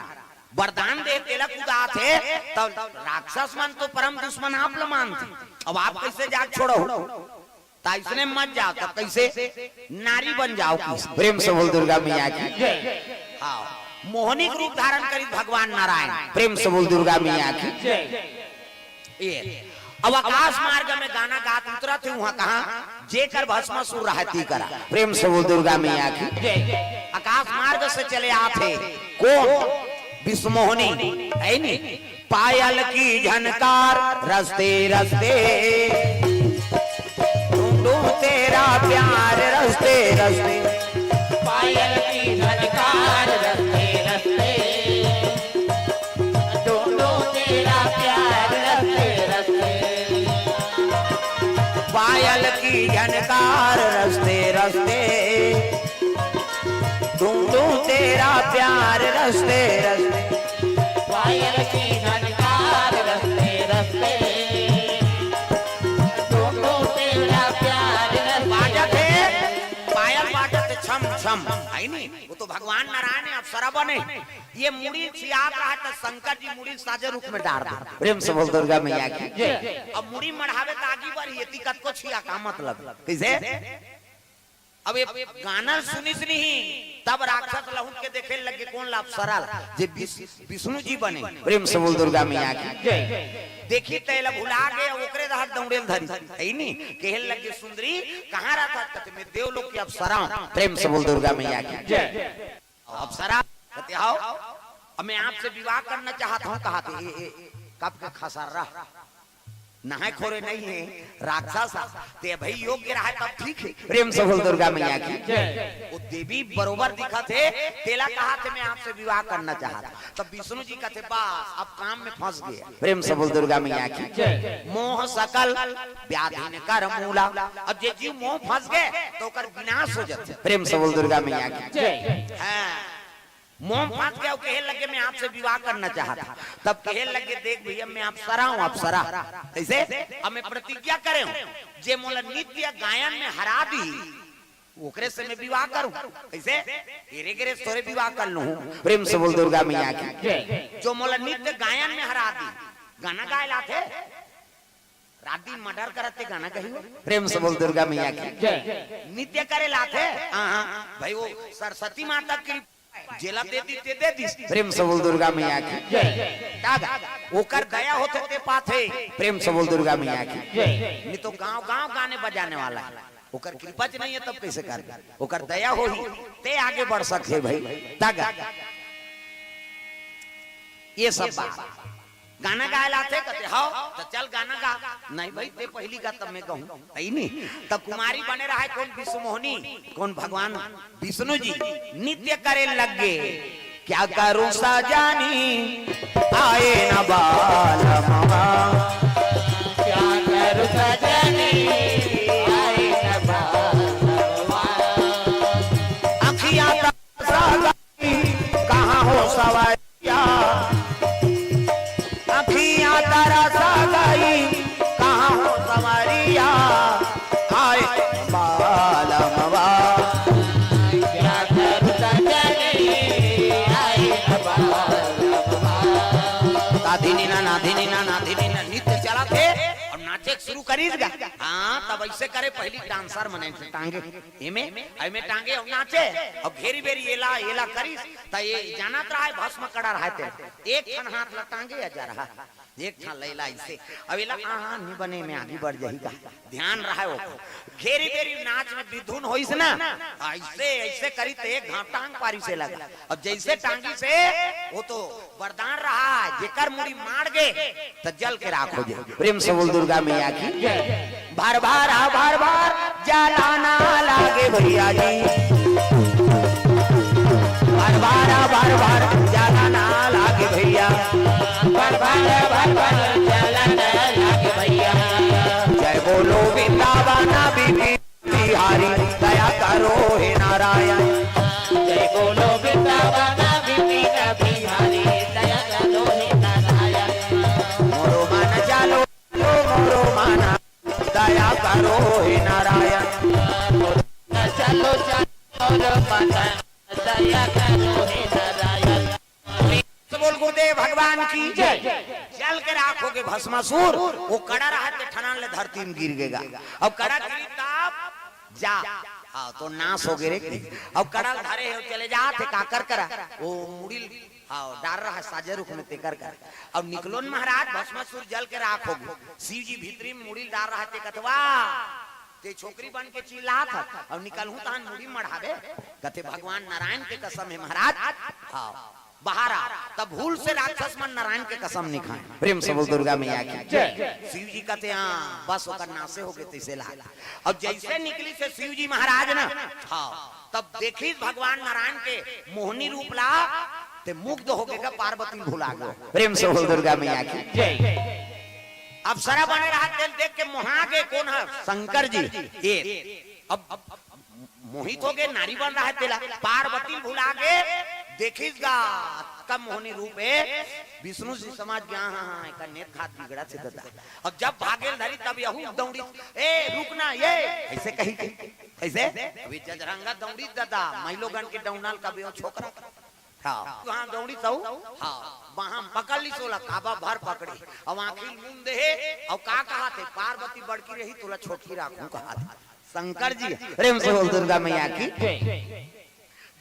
वरदान दे तेला कुदात हे, तब राक्षस मन तो परम दुश्मन आप ल मानथे। अब आप कैसे जाग छोड़ो? त अइसने मत जाव, त कइसे? नारी बन जाव। प्रेम से बोल दुर्गा मैया की। हाँ, मोहनी के रूप धारण करिस भगवान नारायण। प्रेम से बोल दुर्गा मैया की। ये, अब आकाश मार्ग में गाना गात उतरत हे, उहाँ कहाँ? जेकर भस्मासुर रहती करा। प्रेम से बोल दुर्गा मैया की। आकाश मार्ग से चले आथे। कौन? विश्वमोहिनी, है नी? पायल की झनकार रस्ते रस्ते, ढूंढूं तेरा प्यार रस्ते रस्ते। पायल की झनकार रस्ते रस्ते, ढूंढूं तेरा प्यार रस्ते रस्ते। पायल की झनकार रस्ते रस्ते, ढूंढूं तेरा प्यार रस्ते रस्ते। पायल की झनकार रस्ते रस्ते, ढूंढूं तेरा प्यार रस्ते बाजत हे, पायल बाजत हे छम छम, है नी? वो तो भगवान नारायण हे, अप्सरा बने। ये मुड़ी सियात रहा तो शंकर जी मुड़ी साजे रूप में डार दे। प्रेम से बोल दुर्गा मैया की। अब मुड़ी मढ़ावे तो आगी बढ़ी, ये दिक्कत को छिया का मतलब? कैसे? अब ये गाना सुनिस नहीं, तब राक्षस लहुट के देखे लगे, कौन ला? अप्सरा ला, जे विष-, विष्णु जी बने। प्रेम से बोल दुर्गा मैया की। देखी तेला भुला गए, ओकरे रहत दौड़े धरी, है नी? कहे लगे, सुंदरी कहाँ रहत? कहते, मैं देवलोक की अप्सरा हूँ। प्रेम से बोल दुर्गा मैया की। अप्सरा कहते, आओ, अब मैं आपसे विवाह करना चाहता हूँ। कहा थे, ए, ए, कब के खसर रहा? नहाए खोरे नहीं है, राक्षस आ। ते भाई योग्य रहा तब ठीक है। प्रेम से बोल दुर्गा मैया की। वो देवी बरोबर दिखत हे, तेला कहा थे, मैं आपसे विवाह करना चाहता। तब विष्णु जी कहते, बस अब काम में फंस गया। प्रेम से बोल दुर्गा मैया की। मोह सकल व्याधि न कर मूला। अब जे जीव मोह फंस गए तो ओकर विनाश हो जाते। प्रेम से बोल दुर्गा मैया की। हाँ, मोह फंस गया, वो कहे लगे, मैं आपसे विवाह करना चाहता। तब कहे लगे, देख भैया, मैं अप्सरा हूँ, अप्सरा। कैसे? अब मैं प्रतिज्ञा करे हूँ, जे मोला नित्य गायन में हरा दी, ओकरे से मैं विवाह करूँ। कैसे? गिरे गिरे तोरे विवाह कर लूँ। प्रेम से बोल दुर्गा मैया की। जो मोला नित्य गायन में हरा दी, गाना गाए लाथे, रात दिन मर्डर करत ते गाना कही हो। प्रेम से बोल दुर्गा मैया की। नित्य करे लाथे। हाँ, हाँ, भाई वो सरस्वती माता की जेला दे दी, ते दे दी। प्रेम से बोल दुर्गा मैया की। तागा, ओकर दया होथे ते पाथे। प्रेम से बोल दुर्गा मैया की। नहीं तो गांव गांव गाने बजाने वाला है, ओकर कृपा च नहीं है तब कैसे कर? ओकर दया होही ते आगे बढ़ सकथे भाई। तागा, ये सब बात। गाना गाए लाथे, कहते, "हव, त चल गाना गा।" "नहीं भाई, ते पहिली गा, तब मैं गाहूं।" तई नहीं, तब कुमारी बने रहा है, कौन विश्वमोहिनी, कौन भगवान विष्णु जी नित्य करे लग गए। क्या करूं सजनी, आए न बालमवा। क्या करूं सजनी, आए न बालमवा। अखियां तरसा गई, कहाँ हो सवारिया। अखियां तरसा गई, कहाँ हो सवारिया। आए बालमवा। क्या करूं सजनी, आए बालमवा। ताधिनी ना, नाधिनी ना, नाधिनी ना, नित्य चला थे और नाचे शुरू करीस गा। हाँ, तब ऐसे करे, पहली डांसर मने टांगे एमे, एमे टांगे अउ नाचे, अउ घेरी बेरी एला, एला करिस, त ये जानत रहा है भस्म कड़ा रहा है ते। एक ठन हाथ ला टांगे अजा रहा, एक ठन लैला ऐसे। अब एला आहा नहीं बने में आगे बढ़ जाही का। ध्यान रहा है वो। घेरी बेरी नाच में विधुन होइस ना, ऐसे, ऐसे करी त एक घाव टांग पारी से लगा। अब जैसे टांगी से, वो तो वरदान रहा, जेकर मुड़ी मार गे, त जल के राख हो जाए। प्रेम से बोल दुर्गा मैया की। भर भर, भर भर, जलाना लागे भैया जी। भर भर, भर भर, जलाना लागे भैया। भर भर, भर भर, जलाना लागे भैया। जय बोलो वृंदावन बिहारी, दया करो हे नारायण। जय बोलो वृंदावन बिहारी, दया करो हे नारायण। मोरो मन चालो, मोरो मन, दया करो हे नारायण। चलो, चलो, मोरो मन, दया करो हे नारायण। तो बोल गुरुदेव भगवान की जय। जल के राख होगे भस्मासुर, वो कड़ा रहा ते ठनान ले धरती में गिर गेगा। अब कड़ा गिरी तब जा, हाँ, तो नाश होगे रे। अब कड़ा धरे हे, चले जात हे, काकर करा, वो मुड़ी, हाँ, डार रहा साजे रुख में तेकर कर। अब निकलोन महाराज, भस्मासुर जल के राख होगे। शिव जी भीतरी में मुड़ी डार रहा ते कथवा, ते छोकरी बन के चिल्लात ह, अब निकलहूं तहन मुड़ी मढ़ाबे। कथे भगवान नारायण के कसम हे महाराज, हाँ। बाहर आ, तब भूल से राक्षस मन नारायण के कसम नइ खाय। प्रेम से बोल दुर्गा मैया की जय। शिव जी कथे, "हाँ, बस ओकर नासे होगे तइसे लाग।" अब जइसे निकलिस हे शिव जी महाराज ना, हाँ, तब देखिस भगवान नारायण के मोहनी रूप ला, ते मुग्ध होगे गा, पार्वती भुला गे। प्रेम से बोल दुर्गा मैया की जय। अप्सरा बने रहत तेला देख के मोहा गे, कोन ह? शंकर जी। ए, अब, अब मोहित होगे, नारी बन रहत तेला, पार्वती भुला गे, देखिस गा, अतका मोहनी रूप हे, विष्णु जी समझ गे, हाँ, हाँ, एकर नेत खात बिगड़त हे ददा। अब जब भागे ल धरिस, तब यहू दौड़िस, "ए, रुक ना, ए," अइसे कहिके, अइसे, अभी जजरंगा दौड़िस ददा, महिलोगन के दौड़ना ल कबे ओ छोकरा। हाँ। तहाँ दौड़िस ओ, हाँ, बाँह म पकड़ लिस ओला, काबर भर पकड़े, अब आँखी ल मूंद दे हे, अउ का कहत हे, "पार्वती बड़की रही, तोला छोटकी राखहूँ," कहत हे। शंकर जी, प्रेम से बोल दुर्गा मैया की।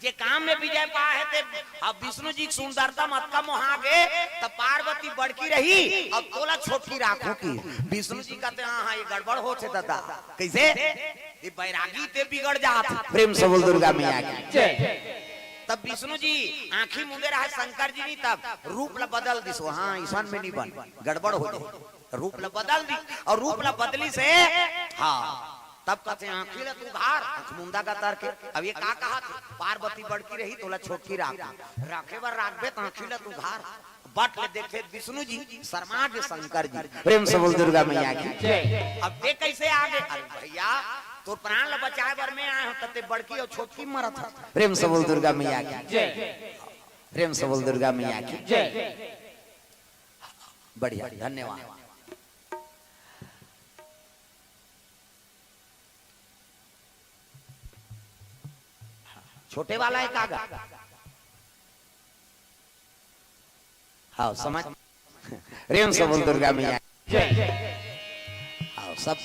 जे काम में विजय पाए हे ते, अब विष्णु जी के सुंदरता म अतका मोहा गे, त पार्वती बड़की रही, अब तोला छोटकी राखहूँ कहिस। विष्णु जी कथे, "हाँ, हाँ, ये गड़बड़ होत हे ददा।" कइसे? ये बैरागी ते बिगड़ जात हे। प्रेम से बोल दुर्गा मैया की जय। तब विष्णु जी आँखी मूंदे रहय, शंकर जी नइ, तब रूप ला बदल दिस ओ, "हाँ, अइसन में नइ बन, गड़बड़ हो जाही।" रूप ला बदल दिस अउ रूप ला बदलिस हे, हाँ, तब कथे, "आँखी ला तू उघार," आँख मूंदा गा करके। अब ये का कहत हे, "पार्वती बड़की रही, तोला छोटकी राख, राखे बर राखबे त आँखी ला तू उघार।" बट ले देखथे विष्णु जी, शर्मा गे शंकर जी। प्रेम से बोल दुर्गा मैया की जय। अब ते कइसे आ गे? "अरे भइया, तोर प्राण ल बचाए बर मैं आए हँव, त ते बड़की अउ छोटकी मरत हस।" प्रेम से बोल दुर्गा मैया की जय। प्रेम से बोल दुर्गा मैया की जय। बढ़िया, धन्यवाद। छोटे वाला हे का गा? हाँ, समझ। प्रेम से बोल दुर्गा मैया। जय। हाँ, सब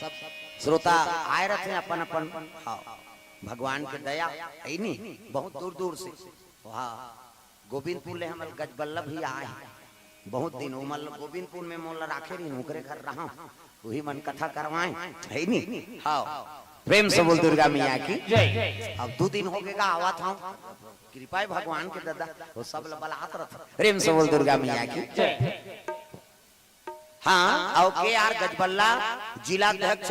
श्रोता आए रहिथे अपन अपन। हाँ, भगवान के दया हे नी, बहुत दूर दूर से। हाँ, गोविंदपुर ले हमर गजबल्ला भी आए हे। बहुत दिन ओमन ल गोविंदपुर में मोला राखे रहिन, ओकरे घर रहंव, उही मन कथा करवाए, हे नी? हाँ, प्रेम से बोल दुर्गा मैया की। जय। अब दू दिन होगे गा आवत हँव, कृपा हे भगवान के ददा, ओ सब ल बलात रहिथे। प्रेम से बोल दुर्गा मैया की। जय। हाँ, अउ के आर गजबल्ला, जिला अध्यक्ष,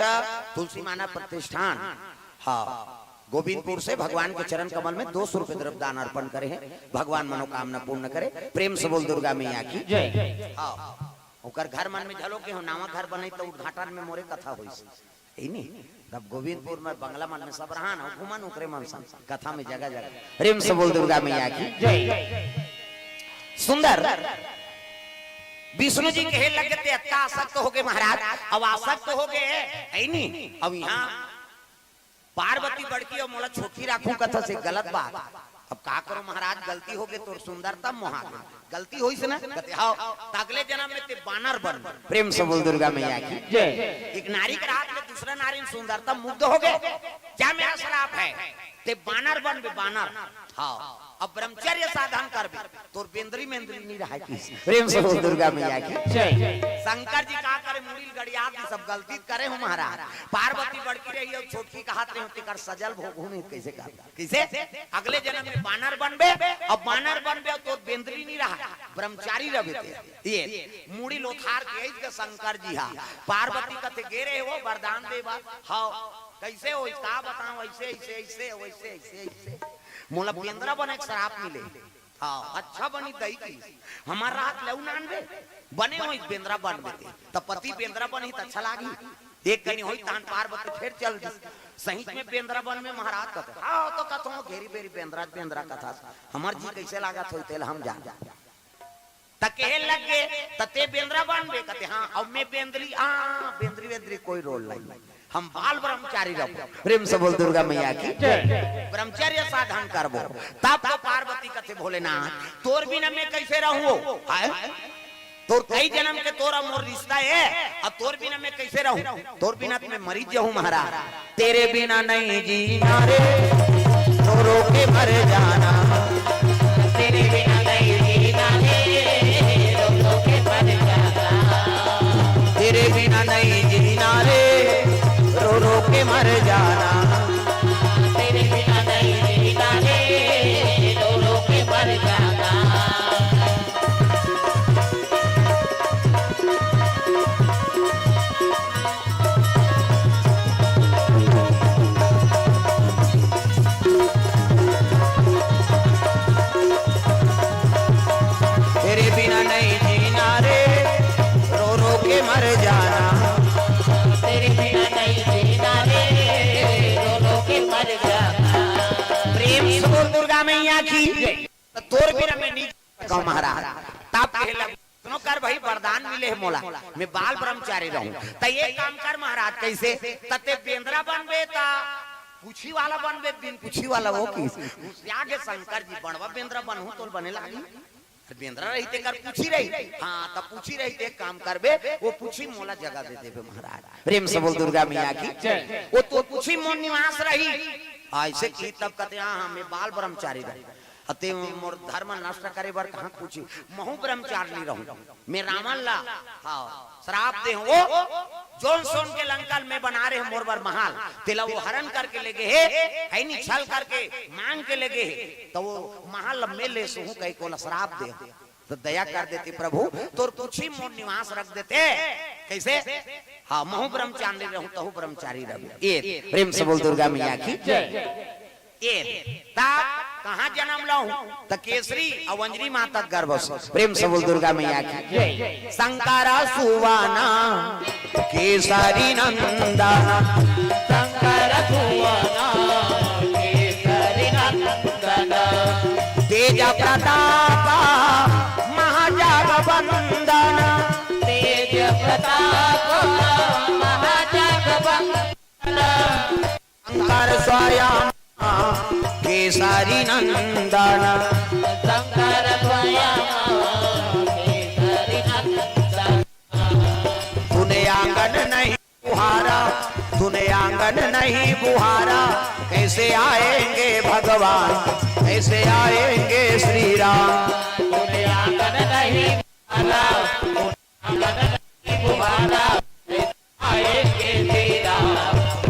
तुलसी मानव प्रतिष्ठान। हाँ, गोविंदपुर से भगवान के चरण कमल में दो सौ रुपये द्रव्य दान अर्पण करे हे। भगवान मनोकामना पूर्ण करे। प्रेम से बोल दुर्गा मैया की। जय। हाँ, ओकर घर मन में घलो के हो, नवा घर बनही त उद्घाटन में मोरे कथा होइस। हे नी? तब गोविंदपुर में बंगला मन में सब रहन अउ घूमन ओकरे मन संग कथा में जगह जगह। प्रेम से बोल दुर्गा मैया की। जय। सुंदर। विष्णु जी कहे लगे, "ते अतका आसक्त होगे महाराज, अब आसक्त होगे, हे नी? अब इहाँ पार्वती बड़की अउ मोला छोटकी राखहूँ कथस, गलत बात।" "अब का करों महाराज, गलती होगे, तोर सुंदरता मोहा गे।" "गलती होइस ना?" कथे, "हव।" "त अगले जनम में ते बानर बन।" प्रेम से बोल दुर्गा मैया की। जय। एक नारी के रहत ले दूसरा नारी म सुंदरता मुग्ध होगे, "जा, मेरा श्राप हे, ते बानर बनबे, बानर।" हाँ, अब ब्रह्मचर्य साधन करबे, तोर बेंदरी मेंदरी नइ रहय कहिस। प्रेम से बोल दुर्गा मैया की। जय। शंकर जी का करे, मुड़ी ल गड़िया दिस, "सब गलती करे हँव महाराज, पार्वती बड़की रही अउ छोटकी कहत रहे हँव, तेकर सजा ल भोगहूँ नहीं, कइसे कर?" कइसे? "अगले जनम में बानर बनबे, अब बानर बनबे अउ तोर बेंदरी नइ रहय, ब्रह्मचारी रहबे ते।" ये मुड़ी ल ओथार के अइस गा शंकर जी हा। पार्वती कथे, "गे रहे हो वरदान दे बर?" "हव।" "कइसे हो?" "का बतावँव, अइसे, अइसे, अइसे, वइसे, अइसे, अइसे। मोला बेंदरा बने के श्राप मिले।" "हाँ, अच्छा बनी दई की, हमर रहत ले अउ नानबे, बने होइस बेंदरा बनबे ते, त पति बेंदरा बनही त अच्छा लागही।" एक कनी होइस तहन पार्वती फेर चल दिस। "सही में बेंदरा बनबे महाराज?" कथे, "हाँ, त कथँव घेरी बेरी बेंदरा, बेंदरा कथस, हमर जी कइसे लागत होही तेला हम जान।" त कहे लगे, "त ते बेंदरा बनबे?" कथे, "हाँ।" "अउ मैं बेंदरी?" "हाँ, बेंदरी वेंदरी कोई रोल नहीं, हम बाल ब्रह्मचारी रहबो।" प्रेम से बोल दुर्गा मैया की। जय। "ब्रह्मचर्य साधन करबो।" तब तो पार्वती कथे, "भोलेनाथ, तोर बिना मैं कइसे रहूँ?" हैं? "तोर कई जनम के तोर अउ मोर रिश्ता हे, अब तोर बिना मैं कइसे रहूँ? तोर बिना तो मैं मरी जाहूँ महाराज।" "तेरे बिना नहीं जीना रे, रो रो के मर जाना।" "तेरे बिना नहीं जीना रे, रो रो के मर जाना।" "तेरे बिना नहीं जीना रे, रो रो के मर जाना।" "तेरे बिना नहीं जीना रे, रो रो के मर जाना।" की, त तोर बेरा में नहीं कहूं महाराज। तब कहे लग, सुनो कर भाई, वरदान मिले हे मोला, मैं बाल ब्रह्मचारी रहूं। त ये काम कर महाराज, कैसे? त ते बेंदरा बनबे त पूछी वाला बनबे, बिन पूछी वाला वो की। घुसिया गे शंकर जी, बनवा बेंदरा बनहूं तोल बने लागी। अरे बेंदरा रही तेकर पूछी रही, हाँ, त पूछी रही ते काम करबे, वो पूछी मोला जगह दे देबे महाराज। प्रेम से बोल दुर्गा मैया की। जय। वो तो पूछी मोर निवास रही। ऐसे की तब कहते, हाँ, हाँ, मैं बाल ब्रह्मचारी रहूं। अते मोर धर्म नष्ट करे बर कहाँ पूछी? महू ब्रह्मचारिणी रहूं। मैं रावण ला, हाँ, श्राप दे हूं। वो जोन सोन के लंका ल मैं बना रहे हूं मोर बर महाल, तेला वो हरण करके ले गे हे, है नी, छल करके मांग के ले गे हे, त वो महाल ल मैं ले सहूं कहिके ओला श्राप दे हूं। त दया कर देती प्रभु, तोर पूछी मोर निवास रख देते। कैसे? हाँ, महू ब्रह्मचारी रहूं, तहू ब्रह्मचारी रहूं। ये प्रेम से बोल दुर्गा मैया की। जय। ए, त कहाँ जनम लहूं? त केसरी अउ अंजनी माता के गर्भ से। प्रेम से बोल दुर्गा मैया की। जय। शंकर सुवन केसरी नंदन। शंकर सुवन केसरी नंदन। तेज प्रताप महाजगवंदन। तेज प्रताप महाजगवंदन। शंकर स्वयं केसरी नंदन। शंकर स्वयं केसरी नंदन। तूने आंगन नहीं बुहारा, तूने आंगन नहीं बुहारा, कैसे आएंगे भगवान, कैसे आएंगे श्री राम? तूने आंगन नहीं बुहारा, तूने आंगन नहीं बुहारा, कैसे आएंगे श्री राम?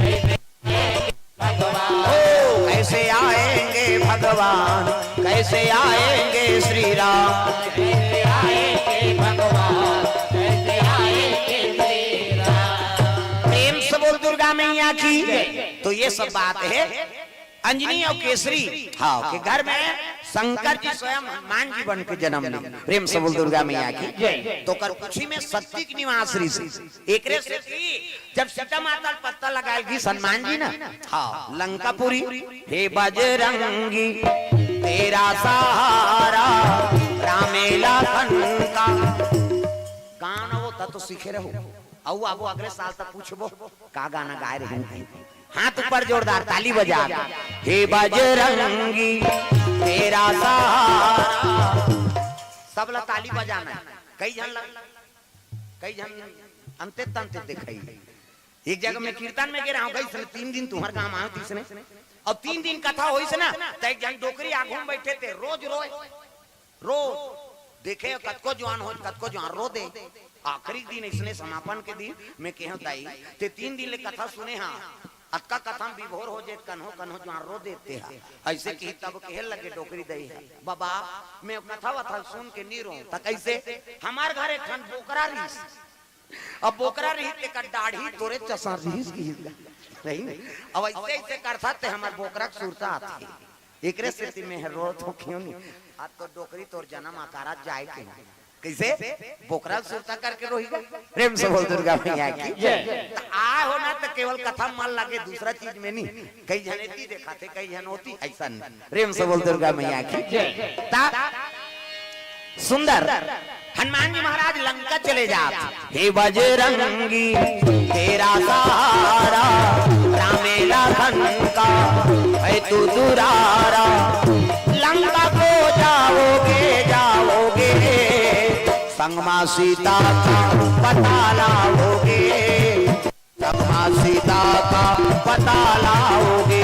कैसे आएंगे भगवान? ओ, कैसे आएंगे भगवान, कैसे आएंगे श्री राम? कैसे आएंगे भगवान, कैसे आएंगे श्री राम? प्रेम से बोल दुर्गा मैया की। तो ये सब बात है अंजनी अउ केसरी, हाँ, के घर में शंकर जी स्वयं हनुमान जी बन के जन्म ले। प्रेम से बोल दुर्गा मैया की। जय। तो कर पूछी में सत्ती के निवास रहिस। एकरे सेती जब सीता माता ल पत्ता लगायल गिस हनुमान जी ना, हाँ, लंकापुरी, हे बजरंगी तेरा सहारा, रामे लखन का। गाना वो त तो सीखे रहो, अउ आबो अगले साल तक पूछबो का गाना गाए रहे। हाथ ऊपर जोरदार ताली बजा। हे बजरंगी तेरा सहारा। सब ला ताली बजाना है। कई झन ला, कई झन अंते तंते दिखाई। एक जगह में कीर्तन में गे रहा हूँ, गई तीन दिन तुम्हार गांव आयो तीसने, अउ तीन दिन कथा होइस ना, त एक झन डोकरी आघू में बैठे थे, रोज रोए, रोज देखे, कतको जुआन हो, कतको जुआन रो दे। आखिरी दिन इसने समापन के दिन में कहे, दाई, ते तीन दिन ले कथा सुने हा, अतका कथा में विभोर हो जेत, कन्हो कन्हो जुआन रो देते हा। ऐसे की तब कहे लगे डोकरी दई हा, बाबा, मैं कथा वथा सुन के नी रो, त कैसे? हमार घर एक ठन बोकरा रहिस। अब बोकरा रही तेकर दाढ़ी तोरे चसा रहिस की रही। अब ऐसे ऐसे करथा ते हमार बोकरा के सुरता आथे। एकरे सेती में रोत हो क्यों नहीं? अब तो डोकरी तोर जन्म अकारा जाए के हो। कैसे? बोकरा सुरता करके रोही गा। प्रेम से बोल दुर्गा मैया की। जय। त आ हो ना त केवल कथा मन लगे, दूसरा चीज में नहीं। कई झन एती देखाथे, कई झन ओती, ऐसा नहीं। प्रेम से बोल दुर्गा मैया की। जय। त सुंदर हनुमान जी महाराज लंका चले जात। हे बजरंगी तेरा सहारा, रामे लखन का है तू दुरारा। लंका को जाओगे, जाओगे, संगमा सीता का पता लाओगे। संगमा सीता का पता लाओगे।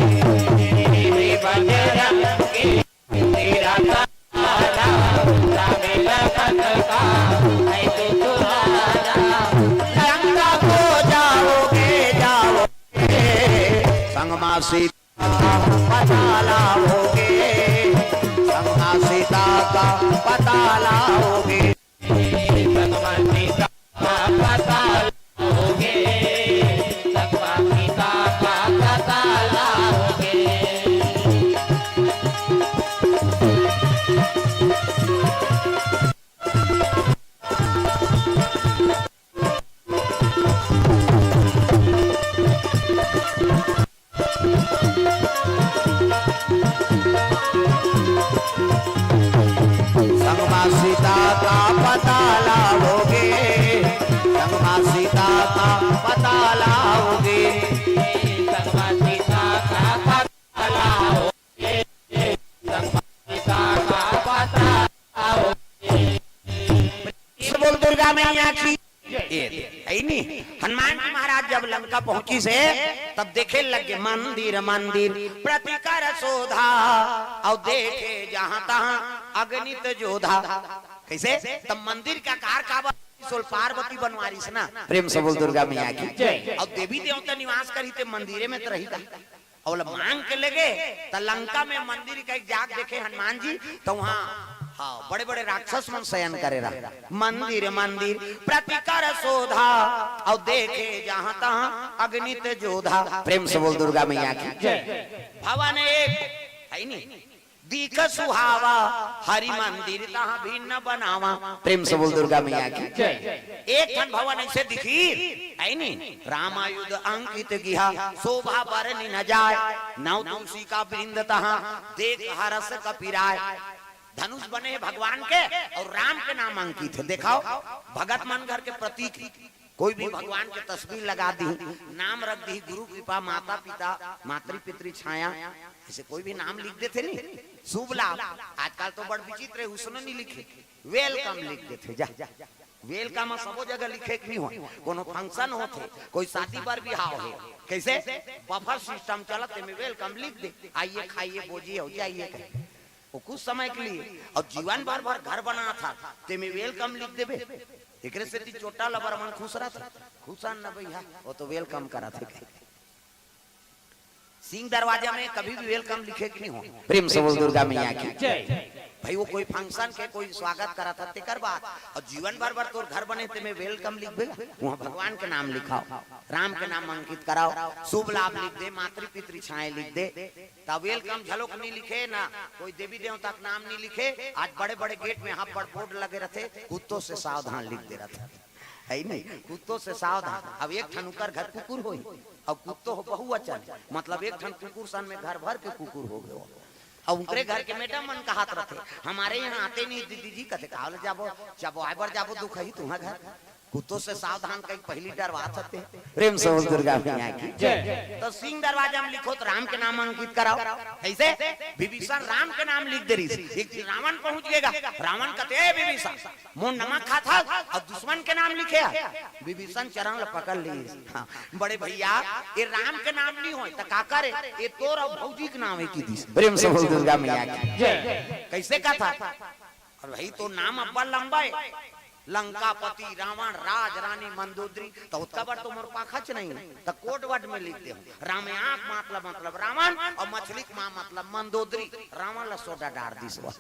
हे बजरंगी तेरा सहारा, रामे लखन का है तू दुलारा। लंका को जाओगे, जाओगे, संगमा सीता का पता लाओगे। संगमा सीता का पता लाओगे। संगमा सीता का पता लाओगे। संगमा सीता का पता लाओगे। लंका पहुंचिस हे, तब देखे लगे मंदिर मंदिर प्रति कर शोधा, अउ देखे जहां तहां अगणित जोधा। कइसे? तब मंदिर के आकार काबर, सोल पार्वती बनवारिस ना। प्रेम से बोल दुर्गा मैया की। जय। अउ देवी देवता निवास करही ते मंदिरे में त रही गा। अउ ओला मांग के लेगे, त लंका में मंदिर के एक जाग देखे हनुमान जी, त उहां, हाँ, बड़े बड़े राक्षस मन शयन करे रहा। मंदिर मंदिर प्रति कर शोधा, अउ देखे जहां तहां अगणित जोधा। प्रेम से बोल दुर्गा मैया की। जय। भवन एक, हइ नी, दीख सुहावा, हरि मंदिर तहां भिन्न बनावा। प्रेम से बोल दुर्गा मैया की। जय। एक ठन भवन अइसे दिखिस, हइ नी, रामायुध अंकित गिहा, शोभा बरनि न जाय, नव तुलसी का वृंद तहां, देख हरष कपि राय। धनुष बने हे भगवान के अउ राम के नाम अंकित हे। देखव, भगत मन घर के प्रतीक, कोई भी भगवान के तस्वीर लगा दिही, नाम रख दिही, गुरु कृपा, माता पिता, मातृ पितृ छाया, अइसे कोई भी नाम लिख देथे नी, शुभ लाभ। आजकल तो बड़ विचित्र हे, उसनो नइ लिखे, welcome लिख देथे। जा, welcome सबो जगह लिखे के नइ होय। कोनो function होथे, कोई शादी बर बिहाव हे, कइसे? Buffet system चलत हे, तेमे welcome लिख दे, आइए खाइए बोजिए अउ जाइए कहे। वो कुछ समय के लिए, अउ जीवन भर भर घर बनात हस, तेमे welcome लिख देबे। एकरे सेती चोटा लबर मन खुश रहत, खुश हन न भइया, वो तो welcome करत हे कहे। सिंह दरवाजा में कभी भी welcome लिखे के नइ होय। प्रेम से बोल दुर्गा मैया की। जय। भाई, वो कोई function के कोई स्वागत करत हे, तेकर बात। अउ जीवन भर भर तोर घर बने, तेमे welcome लिखबे, उहां भगवान के नाम लिखाव, राम के नाम अंकित कराव, शुभ लाभ लिख दे, मातृ पितृ छाए लिख दे, त welcome झलोक नइ लिखे ना, कोई देवी देवता के नाम नइ लिखे। आज बड़े बड़े gate में हां बड़ board लगे रथे, कुत्तों से सावधान लिख दे रथे, हइ नी, कुत्तों से सावधान। अब एक ठन उकर घर कुकुर होही, अउ कुत्तो हो बहुवचन, मतलब एक ठन कुकुर सन में घर भर के कुकुर हो गे। अउ उकरे घर के madam मन कहत रथे, "हमारे यहाँ आते नहीं दीदी जी।" कथे, "काव ले जाबो, चबवाय बर जाबो दुखही तुंहर घर।" कुत्तों से सावधान कहिके पहिली डरवात हते। प्रेम से बोल दुर्गा मैया की। जय। त सिंह दरवाजा में लिखो त राम के नाम अंकित कराव। कइसे? विभीषण राम के नाम लिख दे रहिस। एक दिन रावण पहुंच गेगा। रावण कथे, "ए विभीषण, मोर नमक खाथस अउ दुश्मन के नाम लिखे हस।" विभीषण चरण ल पकड़ लिस। हाँ, बड़े भइया, ए राम के नाम नइ होय त काकर ए? ए तोर अउ भौजी के नाम हे कहि दिस। प्रेम से बोल दुर्गा मैया की। जय। कइसे कथा? अउ भाई, तोर नाम अब्बड़ लंबा हे, लंकापति, रावण, राज रानी, मंदोदरी, त ओतका बड़ तो मोर पाखच नइ हे, त code word में लिख देहूं, रामयाक मतलब, मतलब रावण, अउ मछली के मां मतलब मंदोदरी। रावण ला सोडा डार दिस वो।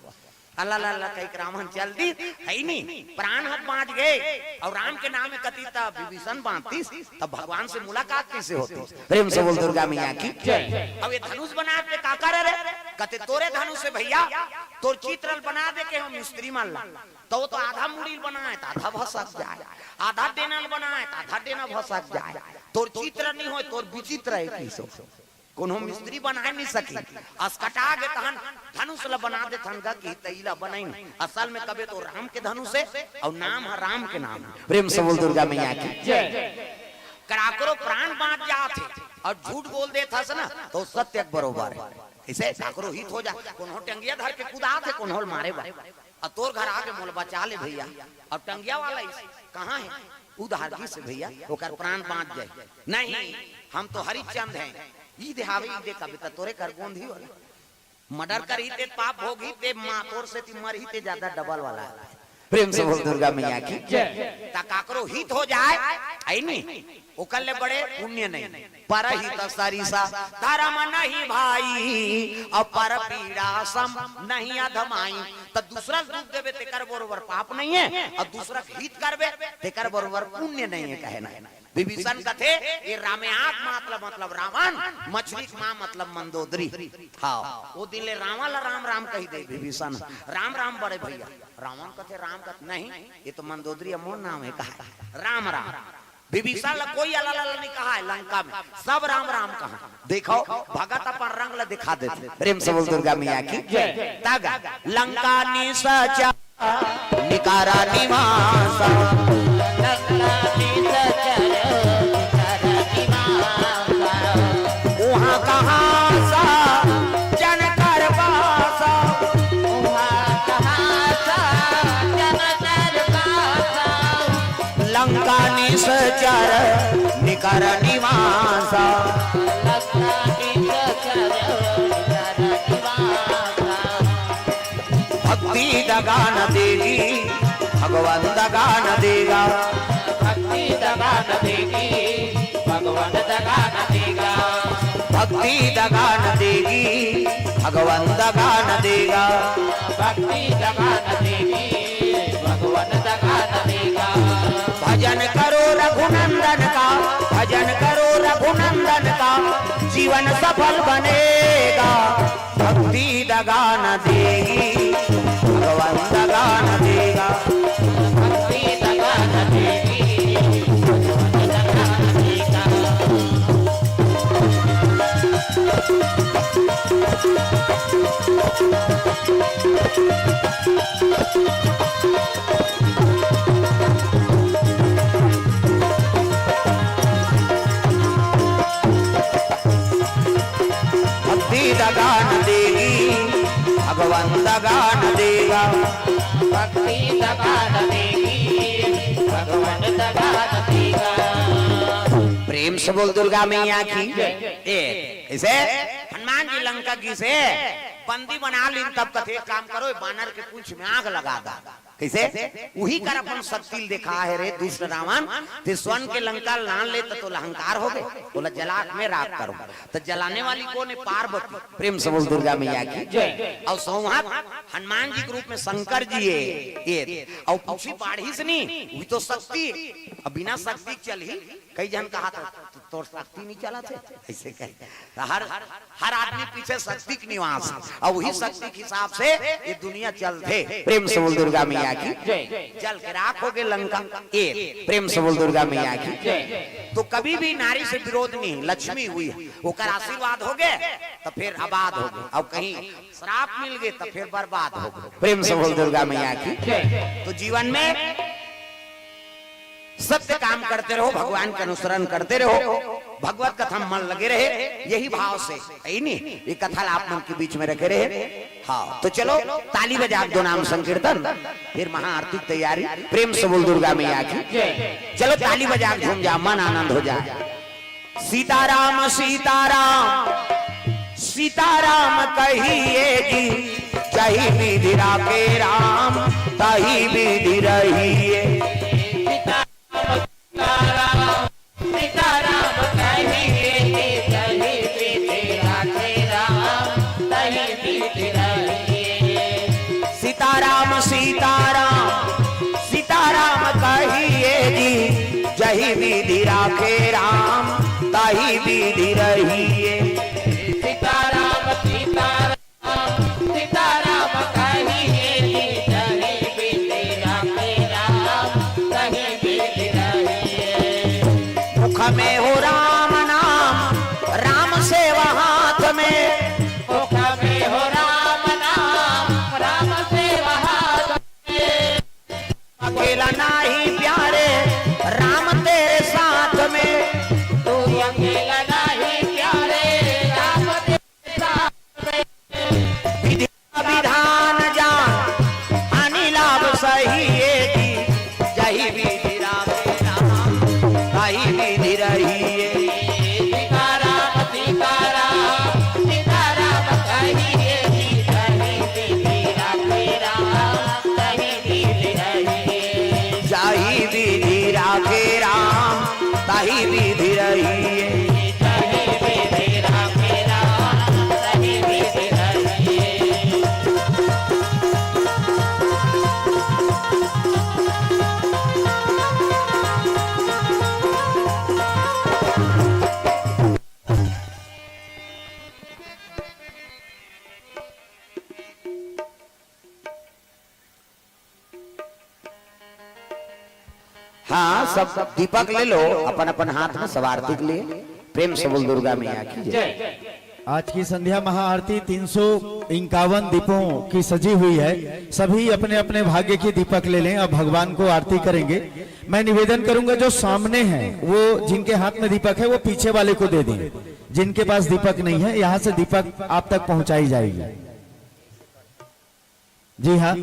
अल्ला ला ला कहिके रावण चल दिस, हइ नी, प्राण हर बांच गे, अउ राम के नाम हे कति त विभीषण बांचतिस, त भगवान से मुलाकात कइसे होतिस? प्रेम से बोल दुर्गा मैया की। जय। अब ए धनुष बनात हे काकर रे? कथे, "तोरे धनुष हे भइया, तोर चित्र ल बना दे के हम मिस्त्री मन ला।" त वो तो आधा मुड़ी ल बनाय त आधा भसक जाय, आधा डेना ल बनाय त आधा डेना भसक जाय। तोर चित्र नइ होय, तोर विचित्र हे कहिस वो। कोनो मिस्त्री बनाय नइ सके। असकटा गे तहन धनुष ल बना देथन गा कि तइला बनइन। असल में कबे तो राम के धनुष हे अउ नाम ह राम के नाम हे। प्रेम से बोल दुर्गा मैया की। जय। काकरो प्राण बांच जात हे अउ झूठ बोल देथस ना, त सत्य के बरोबर हे। कइसे? काकरो हित हो जाय, कोनो टंगिया धर के कुदात हे, कोनो ल मारे बर। अउ तोर घर आके मोला बचा ले भइया। अउ टंगिया वाला इस कहां हे? उधार गिस भइया, ओकर प्राण बांच जाय। नहीं, हम तो हरिचंद हन। ई दे हावे, ई दे कबे त तोरे कर गोंधी वाला। Murder करही ते पाप भोगही ते मां तोर सेती मरही ते जादा double वाला। प्रेम से बोल दुर्गा मैया की। जय। त काकरो हित हो जाय, हइ नी, ओकर ले बड़े पुण्य नइ। परहित सरिसा धरम नहीं भाई, अउ पर पीड़ा सम नहीं अधमाई। त दूसरा ल दुख देबे तेकर बरोबर पाप नइ हे, अउ दूसरा के हित करबे तेकर बरोबर पुण्य नइ हे, कहे ना। विभीषण कथे, "ए रामयाक मतलब, मतलब रावण, मछली के मां मतलब मंदोदरी।" हाँ, ओ दिन ले रावण ला राम राम कहि दे विभीषण। "राम राम बड़े भइया।" रावण कथे, "राम कथे नहीं, ए तो मंदोदरी अमोर नाम हे," कहा, "राम राम।" विभीषण ला कोई अलाला ला नइ कहा हे लंका में, सब राम राम कहा। देखव, भगत अपन रंग ला दिखा देथे। प्रेम से बोल दुर्गा मैया की। जय। तग लंका निशाचर निकारा निवासा। लंका निशाचर निकारा निवासा। उहाँ कहाँ सा जन कर बासा। उहाँ कहाँ सा जन कर बासा। लंका निशाचर निकारा निवासा। भक्ति दगा न देगी, भगवान दगा न देगा। भक्ति दगा न देगी, भगवान दगा न देगा। भक्ति दगा न देगी, भगवान दगा न देगा। भक्ति दगा न देगी, भगवान दगा न देगा। भजन करो रघुनंदन का, भजन करो रघुनंदन का, जीवन सफल बनेगा। भक्ति दगा न देगी, भगवान दगा न देगा। भक्ति दगा न देगी, भगवान दगा न देगा। भक्ति दगा न देगी, भगवान दगा न देगा। भक्ति दगा न देगी, भगवान दगा न देगा। प्रेम से बोल दुर्गा मैया की। ए, इसे हनुमान जी लंका की से बंदी बना लीन, तब कथे, "एक काम करो, बानर के पूंछ में आग लगा दा।" कइसे? उही कर अपन शक्ति ल देखा हे रे दुष्ट रावण, ते स्वर्ण के लंका लान ले त तोला अहंकार होगे, ओला जला के मैं राख करो। त जलाने वाली कोन हे? पार्वती। प्रेम से बोल दुर्गा मैया की। जय। अउ सोहत हनुमान जी के रूप में शंकर जी हे, ए, अउ पूछी बाढ़िस नी, उही तो शक्ति। अब बिना शक्ति के चलही, कई झन कहा था, "तो तोर शक्ति नहीं चला थे?" ऐसे कहे। तो हर, हर आदमी पीछे शक्ति के निवास हे, अउ उही शक्ति के हिसाब से ये दुनिया चलथे। प्रेम से बोल दुर्गा मैया की। जय। जल के राख होगे लंका, ए, प्रेम से बोल दुर्गा मैया की। जय। तो कभी भी नारी से विरोध नहीं, लक्ष्मी हुई हे, ओकर आशीर्वाद होगे, त फिर आबाद होगे, अउ कहीं श्राप मिल गे, त फिर बर्बाद होगे। प्रेम से बोल दुर्गा मैया की। जय। तो जीवन में सत्य काम करते रहो, भगवान के अनुसरण करते रहो, भगवत कथा में मन लगे रहे, यही भाव से, यही नहीं, ये कथा ला आप मन के बीच में रखे रहे। हाँ, तो चलो, ताली बजा के दो नाम संकीर्तन, फिर महाआरती की तैयारी। प्रेम से बोल दुर्गा मैया की। जय। चलो, ताली बजा के झूम जा, मन आनंद हो जाए। सीताराम सीताराम सीताराम कहिए जी, जही विधि राखे राम तही विधि रहिए। सीताराम कहिए जी, जही विधि राखे राम तही विधि रहिए। सीताराम सीताराम सीताराम कहिए जी, जही विधि राखे राम तही विधि रहिए। सीताराम सीताराम सीताराम कहिए जी, जही विधि राखे राम तही विधि रहिए। मुख में हो राम नाम राम सेवा हाथ में। मुख में हो राम नाम राम सेवा हाथ में। अकेला नाही प्यारे राम तेरे साथ में। तू अकेला नाही प्यारे राम तेरे साथ में। विधि विधान जान हानि लाभ सहिए जी, जही विधि राम राम तही विधि रहिए। सीताराम सीताराम सीताराम कहिए जी, जही विधि राम राम तही विधि रहिए। जाही विधि राखे राम, ताही विधि रहिए। जाही विधि राखे राम, ताही विधि रहिए। हाँ, सब दीपक ले लो, अपन अपन हाथ में सब आरती के लिए। प्रेम से बोल दुर्गा मैया की जय। जय। आज की संध्या महाआरती तीन सौ इक्यावन दीपों की सजी हुई है। सभी अपने अपने भाग्य की दीपक ले लें, अब भगवान को आरती करेंगे। मैं निवेदन करूंगा, जो सामने हैं, वो जिनके हाथ में दीपक है, वो पीछे वाले को दे दें। जिनके पास दीपक नहीं है, यहाँ से दीपक आप तक पहुंचाई जाएगी। जी हाँ,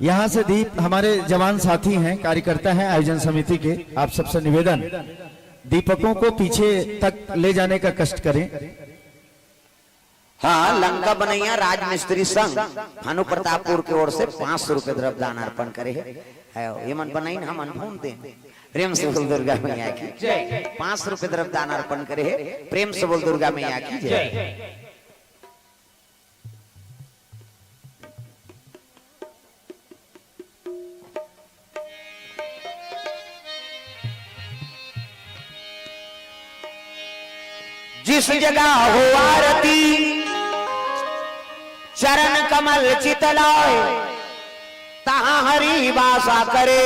यहाँ से दीप हमारे जवान साथी हैं, कार्यकर्ता हैं आयोजन समिति के, आप सबसे निवेदन। दीपकों को पीछे तक ले जाने का कष्ट करें। हाँ, लंका बनैया राजमिस्त्री संघ भानु प्रतापपुर के ओर से पाँच सौ रुपए द्रव्य दान अर्पण करे हे। है, ये मन बनाइन, हम अनभून दे। प्रेम से बोल दुर्गा मैया की जय। पाँच सौ रुपए द्रव्य दान अर्पण करे हे। प्रेम से बोल दुर्गा मैया की जय। जय। जिस जगह हो आरती, चरण कमल चित लाय, तहाँ हरि वासा करे,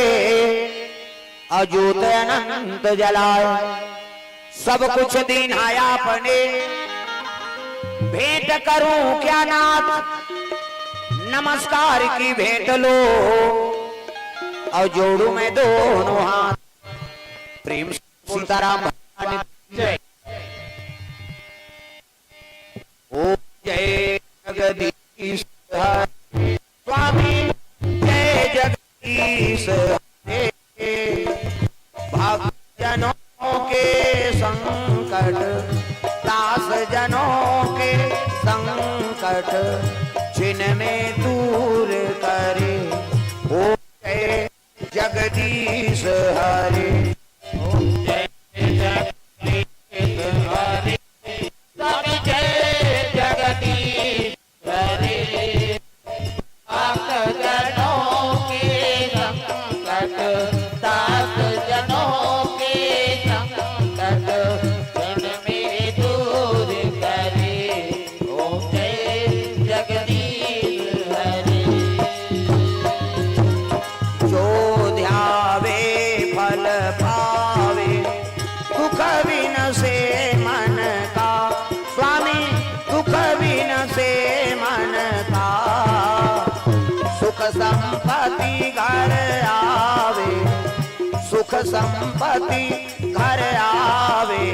अजूत अनंत जलाय। सब कुछ दीन्हा आपने, भेंट करूं क्या नाथ, नमस्कार की भेंट लो, और जोड़ू मैं दोनों हाथ। प्रेम से सीताराम भगवान की जय। ओ जय जगदीश हरे, स्वामी जय जगदीश हरे। भक्त जनों के संकट, दास जनों के संकट, छिन में दूर करे। ओ जय जगदीश हरे। ओ जय जगदीश हरे। स्वामी जय जगदीश हरे। भक्त जनों के संकट, दास जनों के संकट, क्षण में दूर करे। ओम जय जगदीश हरे। जो ध्यावे फल पावे, दुख विनसे मन का। स्वामी दुख विनसे मन का, सुख संपत्ति घर आवे, सुख संपत्ति घर आवे,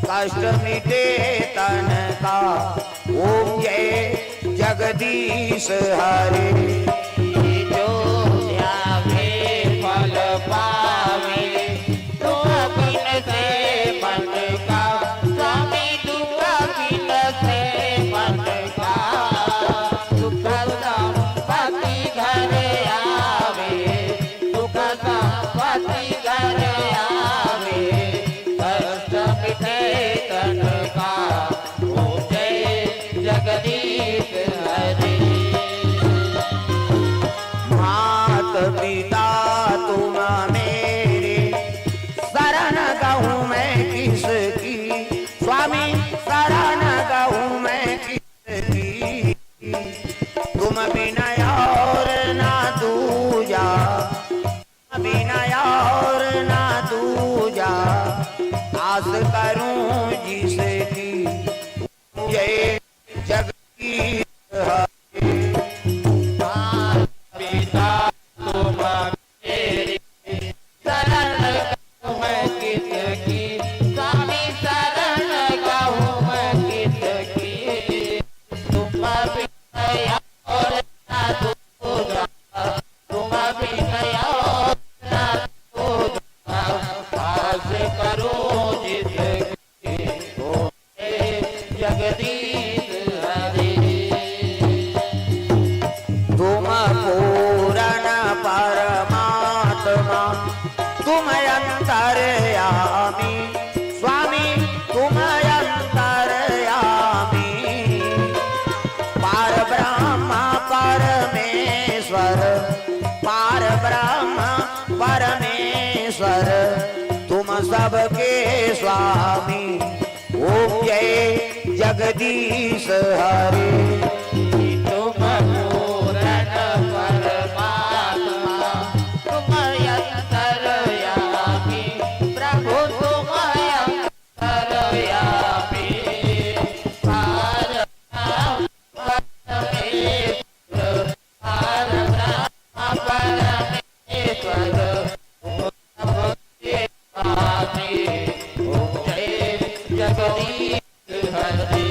कष्ट मिटे तन का। ओम जय जगदीश हरे। जो ध्यावे फल पावे, दुख विनसे मन का। स्वामी दुख विनसे मन का, सुख संपत्ति घर आवे, सुख संपत्ति घर आवे, कष्ट मिटे तन का। ओम जय जगदीश हरे। मात पिता तुम मेरे, शरण गहूं मैं किसकी। स्वामी शरण गहूं मैं किसकी, तुम बिना और ना दूजा। बिना और ना दूजा, आस करूं जिसकी। जय जगदीश हरे। माता पिता तुम मेरे, शरण गहूं मैं किसकी। स्वामी शरण गहूं मैं किसकी, तुम बिना और ना दूजा। तुम बिना और ना दूजा, आस करूं जिसकी। ओम जय जगदीश हरे। तुम पूर्ण परमात्मा, तुम अंतर्यामी, स्वामी तुम अंतर्यामी। पार ब्रह्मा परमेश्वर, पार ब्रह्मा परमेश्वर, तुम सबके स्वामी। ओम जय जगदीश हरे। तुम पूर्ण परमात्मा, तुम अंतर्यामी, प्रभु तुम अंतर्यामी। पार ब्रह्म परमेश्वर, पार ब्रह्म परमेश्वर, ओम जय जगदीश हरे।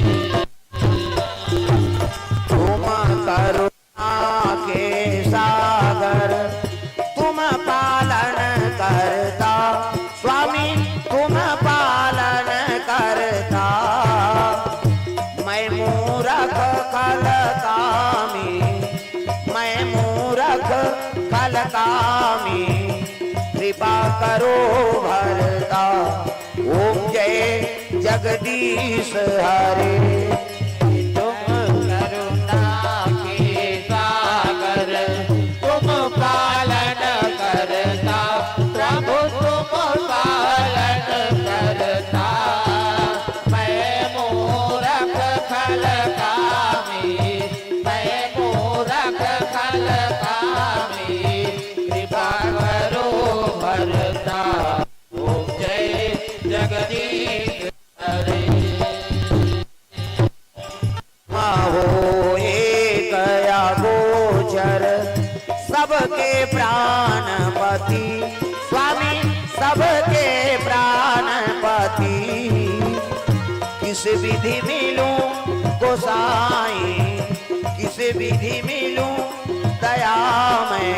तुम करुणा के सागर, तुम पालन करता, स्वामी तुम करो भरता। ओम जय जगदीश हरे। तुम करुणा के सागर, तुम पालन करता, प्रभु तुम पालन करता। मैं मूरख खल कामी, मैं मूरख खल कामी, कृपा करो भरता। ओम जय जगदीश हरे। हो एक अगोचर, सबके प्राणपति, स्वामी सबके प्राणपति। किस विधि मिलूं गोसाई, किस विधि मिलूं दया मैं,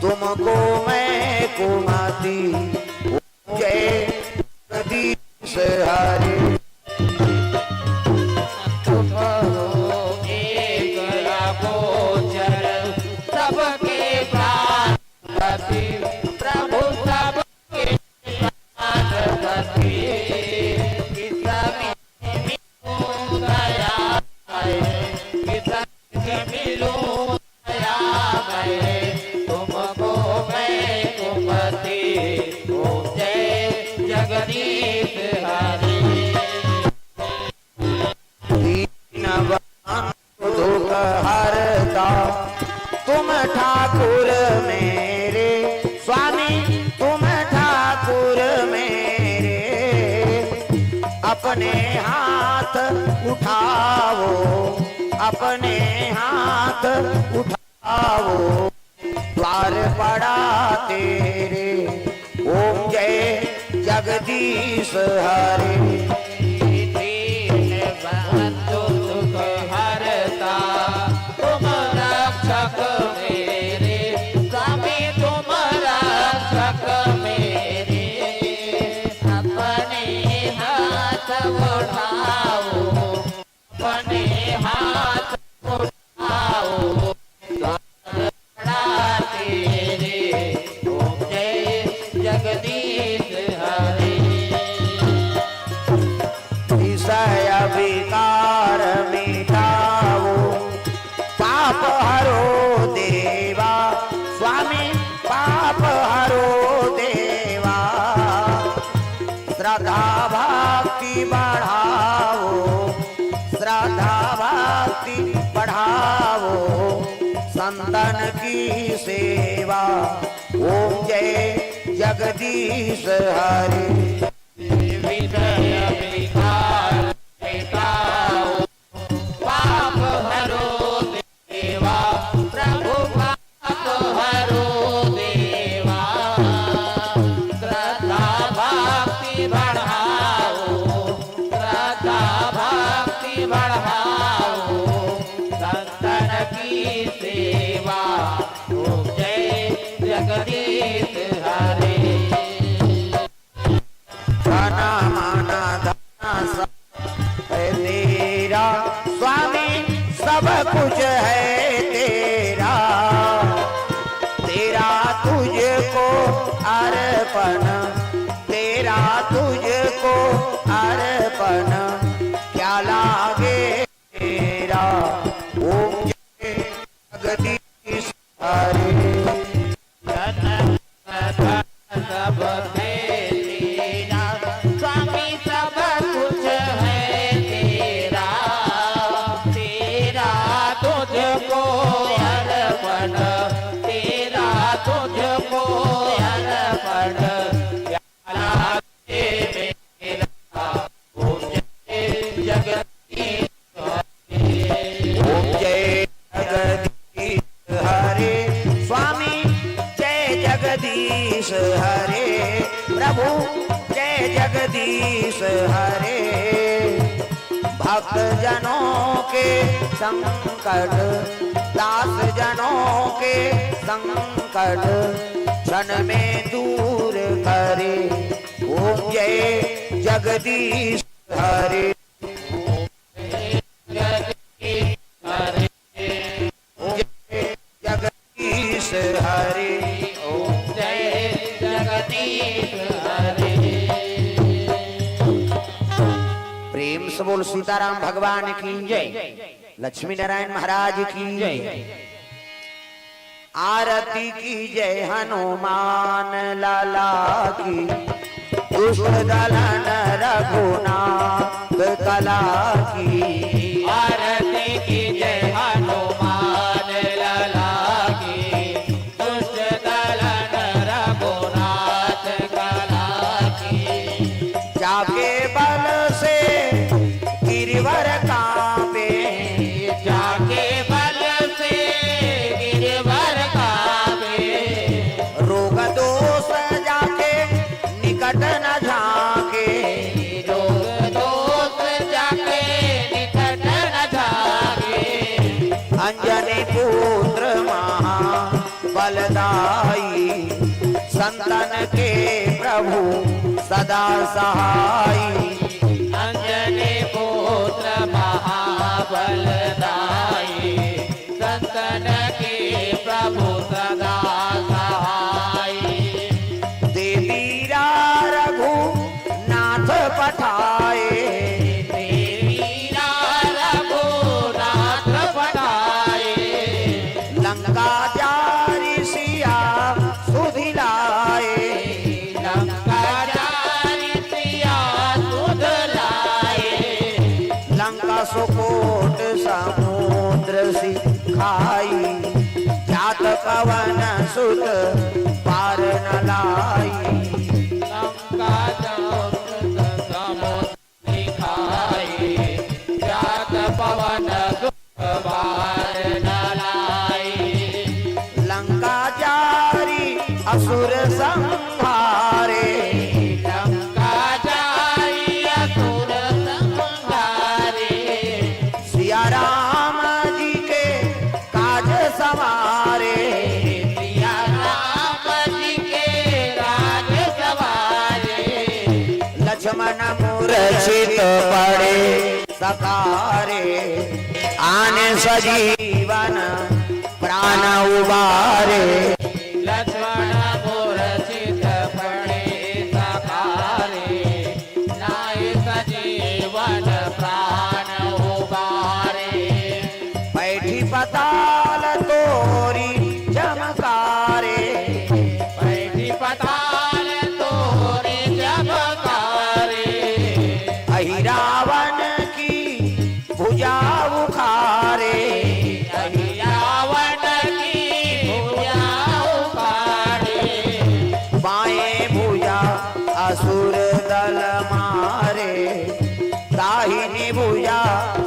तुमको मैं कुमति। जय जगदीश हरे। तुम हो एक अगोचर, सबके प्राणपति, प्रभु सबके प्राणपति। किस विधि मिलूं दया मैं, किस विधि मिलूं दया मैं, तुमको मैं कुमति। ओम जय जगदीश हरे। दीन बंधु दुख हरता, तुम ठाकुर मेरे, स्वामी तुम ठाकुर मेरे। अपने हाथ उठाओ, अपने हाथ उठाओ, द्वार पड़ा तेरे। ओम जय जगदीश हरे। दीन बंधु दुख हरता, तुम रक्षक मेरे, स्वामी तुम रक्षक मेरे। अपने हाथ उठाओ, अपने हाथ उठाओ, द्वार पड़ा तेरे। ओम जय जगदीश हरे। विषय विकार मिटाओ, पाप हरो देवा, स्वामी पाप हरो देवा। श्रद्धा भक्ति बढ़ाओ, श्रद्धा भक्ति बढ़ाओ, संतन की सेवा। ओम जय जगदीश हरे। विषय विकार मिटाओ, पाप हरो देवा, प्रभु पाप हरो देवा। श्रद्धा भक्ति बढ़ाओ, श्रद्धा भक्ति बढ़ाओ, संतन की सेवा। ओम जय जगदीश हरे। तन मन धन सब है तेरा, स्वामी सब कुछ है तेरा। तेरा तुझको अर्पण, तेरा तुझको अर्पण, क्या लागे तेरा। ओम जय जगदीश हरे। तन मन धन सब है तेरा, स्वामी सब कुछ है तेरा। तेरा तुझको अर्पण, तेरा तुझको अर्पण, प्याला दे मेरा। ओम जय जगदीश हरे। ओम जय जगदीश हरे, स्वामी जय जगदीश हरे, प्रभु जय जगदीश हरे। भक्त जनों के संकट, दास जनों के संकट, क्षण में दूर करे। ओम जय जगदीश हरे। जय जगदीश हरे। ओम जय जगदीश हरे। ओम जय जगदीश सीताराम भगवान की जय। लक्ष्मी नारायण महाराज की जय। आरती कीजे हनुमान लाला की, दुष्ट दलन रघुनाथ कला की। आरती कीजे हनुमान लाला की, दुष्ट दलन रघुनाथ कला की। जाके बल से गिरवर कांपे, जाके बल से गिरवर कांपे। रोग दोष जाके निकट न झांके, रोग दोष जाके निकट न झांके। अंजनी पुत्र महाबलदाई, संतन के प्रभु सदा सहाई। अंजनी पुत्र महाबलदाई, संतन के प्रभु सदा सहाई। देवीरा रघुनाथ पठाए, देवीरा रघुनाथ पठाए। लंका जारि सिया सुधि लाए, लंका जारि सिया सुध लाए। लंका सुकोट समुद्र सिखाई, जात पवन सुत पार न लाई। लंका जात समुद्र सिखाई, जात पवन सुत पार न लाई। लंका जारि असुर संहारे, लंका जारि असुर संहारे। सिया राम जी के काज संवारे, सिया राम जी के काज संवारे। लक्ष्मण मूर्छित पड़े सकारे, आन सजीवन प्राण उबारे। लक्ष्मण मूर्छित पड़े सकारे, नाय सजीवन प्राण उबारे। बैठी पताल तोरी चमकारे, बैठी पताल तोरी चमकारे। अहि रावण की भुजा उखारे, अहि रावण की भुजा उखारे। बाएं भुजा असुर दल मारे, दाहिनी भुजा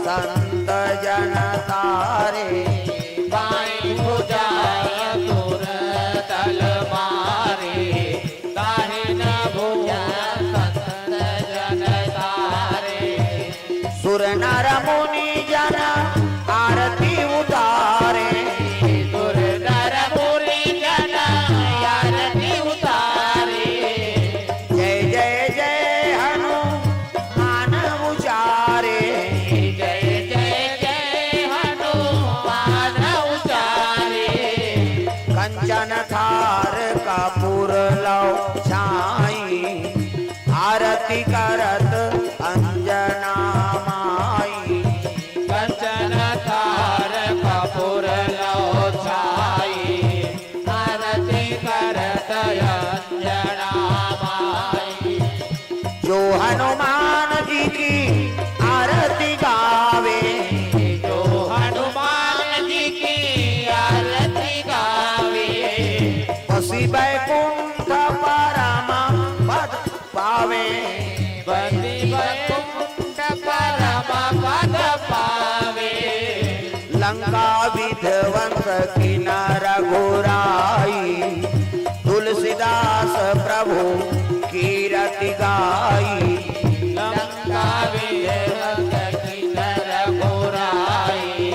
संत जन तारे। बाईं भुजा असुर दल मारे, दाहिन भुजा संत जन तारे। सुर नर मुनि जन आरती उतारे, सुर नर मुनि जन आरती उतारे। जय जय जय हनुमान उचारे, जय जय जय हनुमान उचारे। कंचन थार कपूर लौ छाई, आरती करत अंजना माई। कंचन थार कपूर लौ छाई, आरती करत अंजना माई। जो हनुमान जी की आरती गावे, जो हनुमान जी की आरती गावे। बसी बैकुंठ परम पद पावे, बसी बैकुंठ परम पद पावे। लंका विध्वंस कीन रघुराई, तुलसीदास प्रभु कीरति गाई। लंका विध्वंस कीन रघुराई,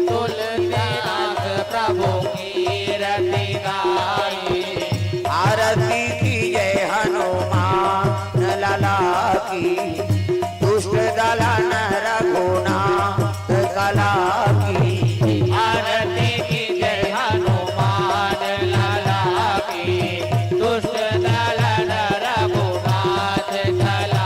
तुलसीदास प्रभु कीरति गाई। आरती कीजे हनुमान लला की, दुष्ट दलन रघुनाथ कला की। आरती कीजे हनुमान लला की, दुष्ट दलन रघुनाथ कला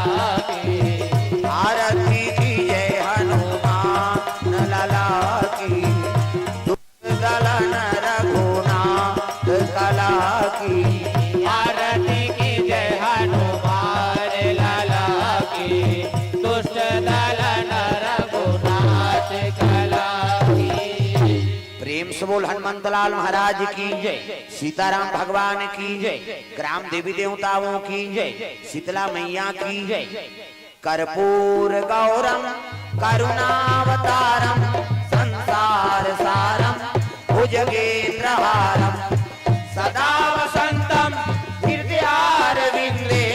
हनुमंतलाल महाराज की जय। सीताराम भगवान की जय। ग्राम देवी देवताओं की जय। शीतला मैया की जय। कर्पूर गौरम करुणावतारम संसार सारम भुजगेंद्रहारम सदा वसंतम हृदयारविंदे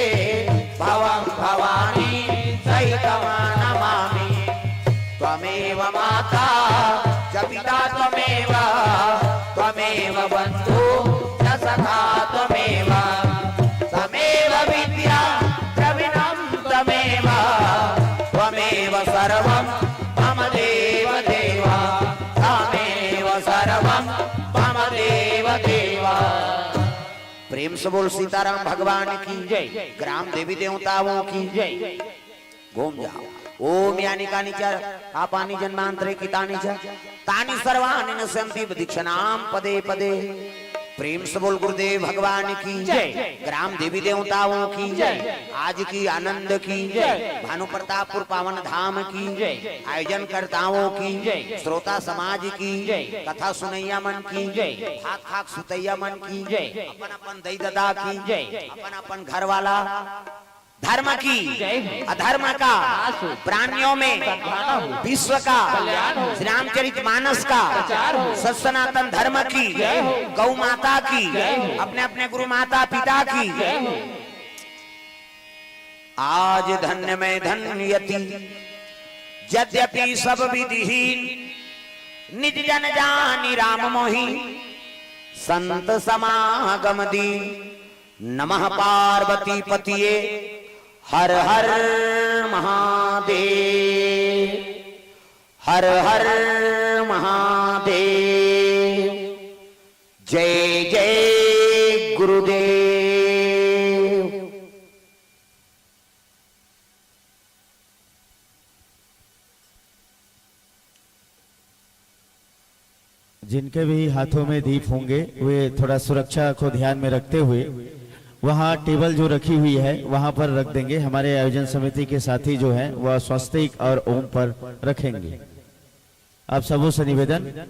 भवम भवानी सहितम नमामि। त्वमेव माता च पिता त्वमेव, त्वमेव बंधु च सखा त्वमेव, त्वमेव विद्या द्रविणं त्वमेव, त्वमेव सर्वं मम देव देव, त्वमेव सर्वं मम देव देव। प्रेम से बोल सीताराम भगवान की जय। ग्राम देवी देवताओं की जय। घूम जाओ। ओम यानि कानि च पापानि जन्मांतरे कृतानि च तानि सर्वाणि नश्यन्ति दीक्षणाम पदे पदे। प्रेम से बोल गुरुदेव भगवान की जय। ग्राम देवी देवताओं की जय। आज की आनंद की जय। भानु प्रतापपुर पावन धाम की जय। आयोजन कर्ताओं की जय। श्रोता समाज की जय। कथा सुनैया मन की जय। भात खाक सुतैया मन की जय। अपन अपन दई ददा की जय। अपन अपन घर वाला धर्म की जय हो। अधर्म का नाश हो। प्राणियों में सद्भावना हो। विश्व का कल्याण हो। श्री रामचरित मानस का प्रचार हो। सत सनातन धर्म की जय हो। गौ माता की जय हो। अपने अपने गुरु माता पिता की जय हो। आज धन्य मैं धन्यति यद्यपि सब विधिहीन निज जन जानि राम मोहि संत समागम दीन। नमः पार्वती पतिये हर हर महादेव। हर हर महादेव। जय जय गुरुदेव। जिनके भी हाथों में दीप होंगे, वे थोड़ा सुरक्षा को ध्यान में रखते हुए वहाँ टेबल जो रखी हुई है, वहाँ पर रख देंगे। हमारे आयोजन समिति के साथी जो हैं, वह स्वस्तिक और ओम पर रखेंगे। आप सबों से निवेदन,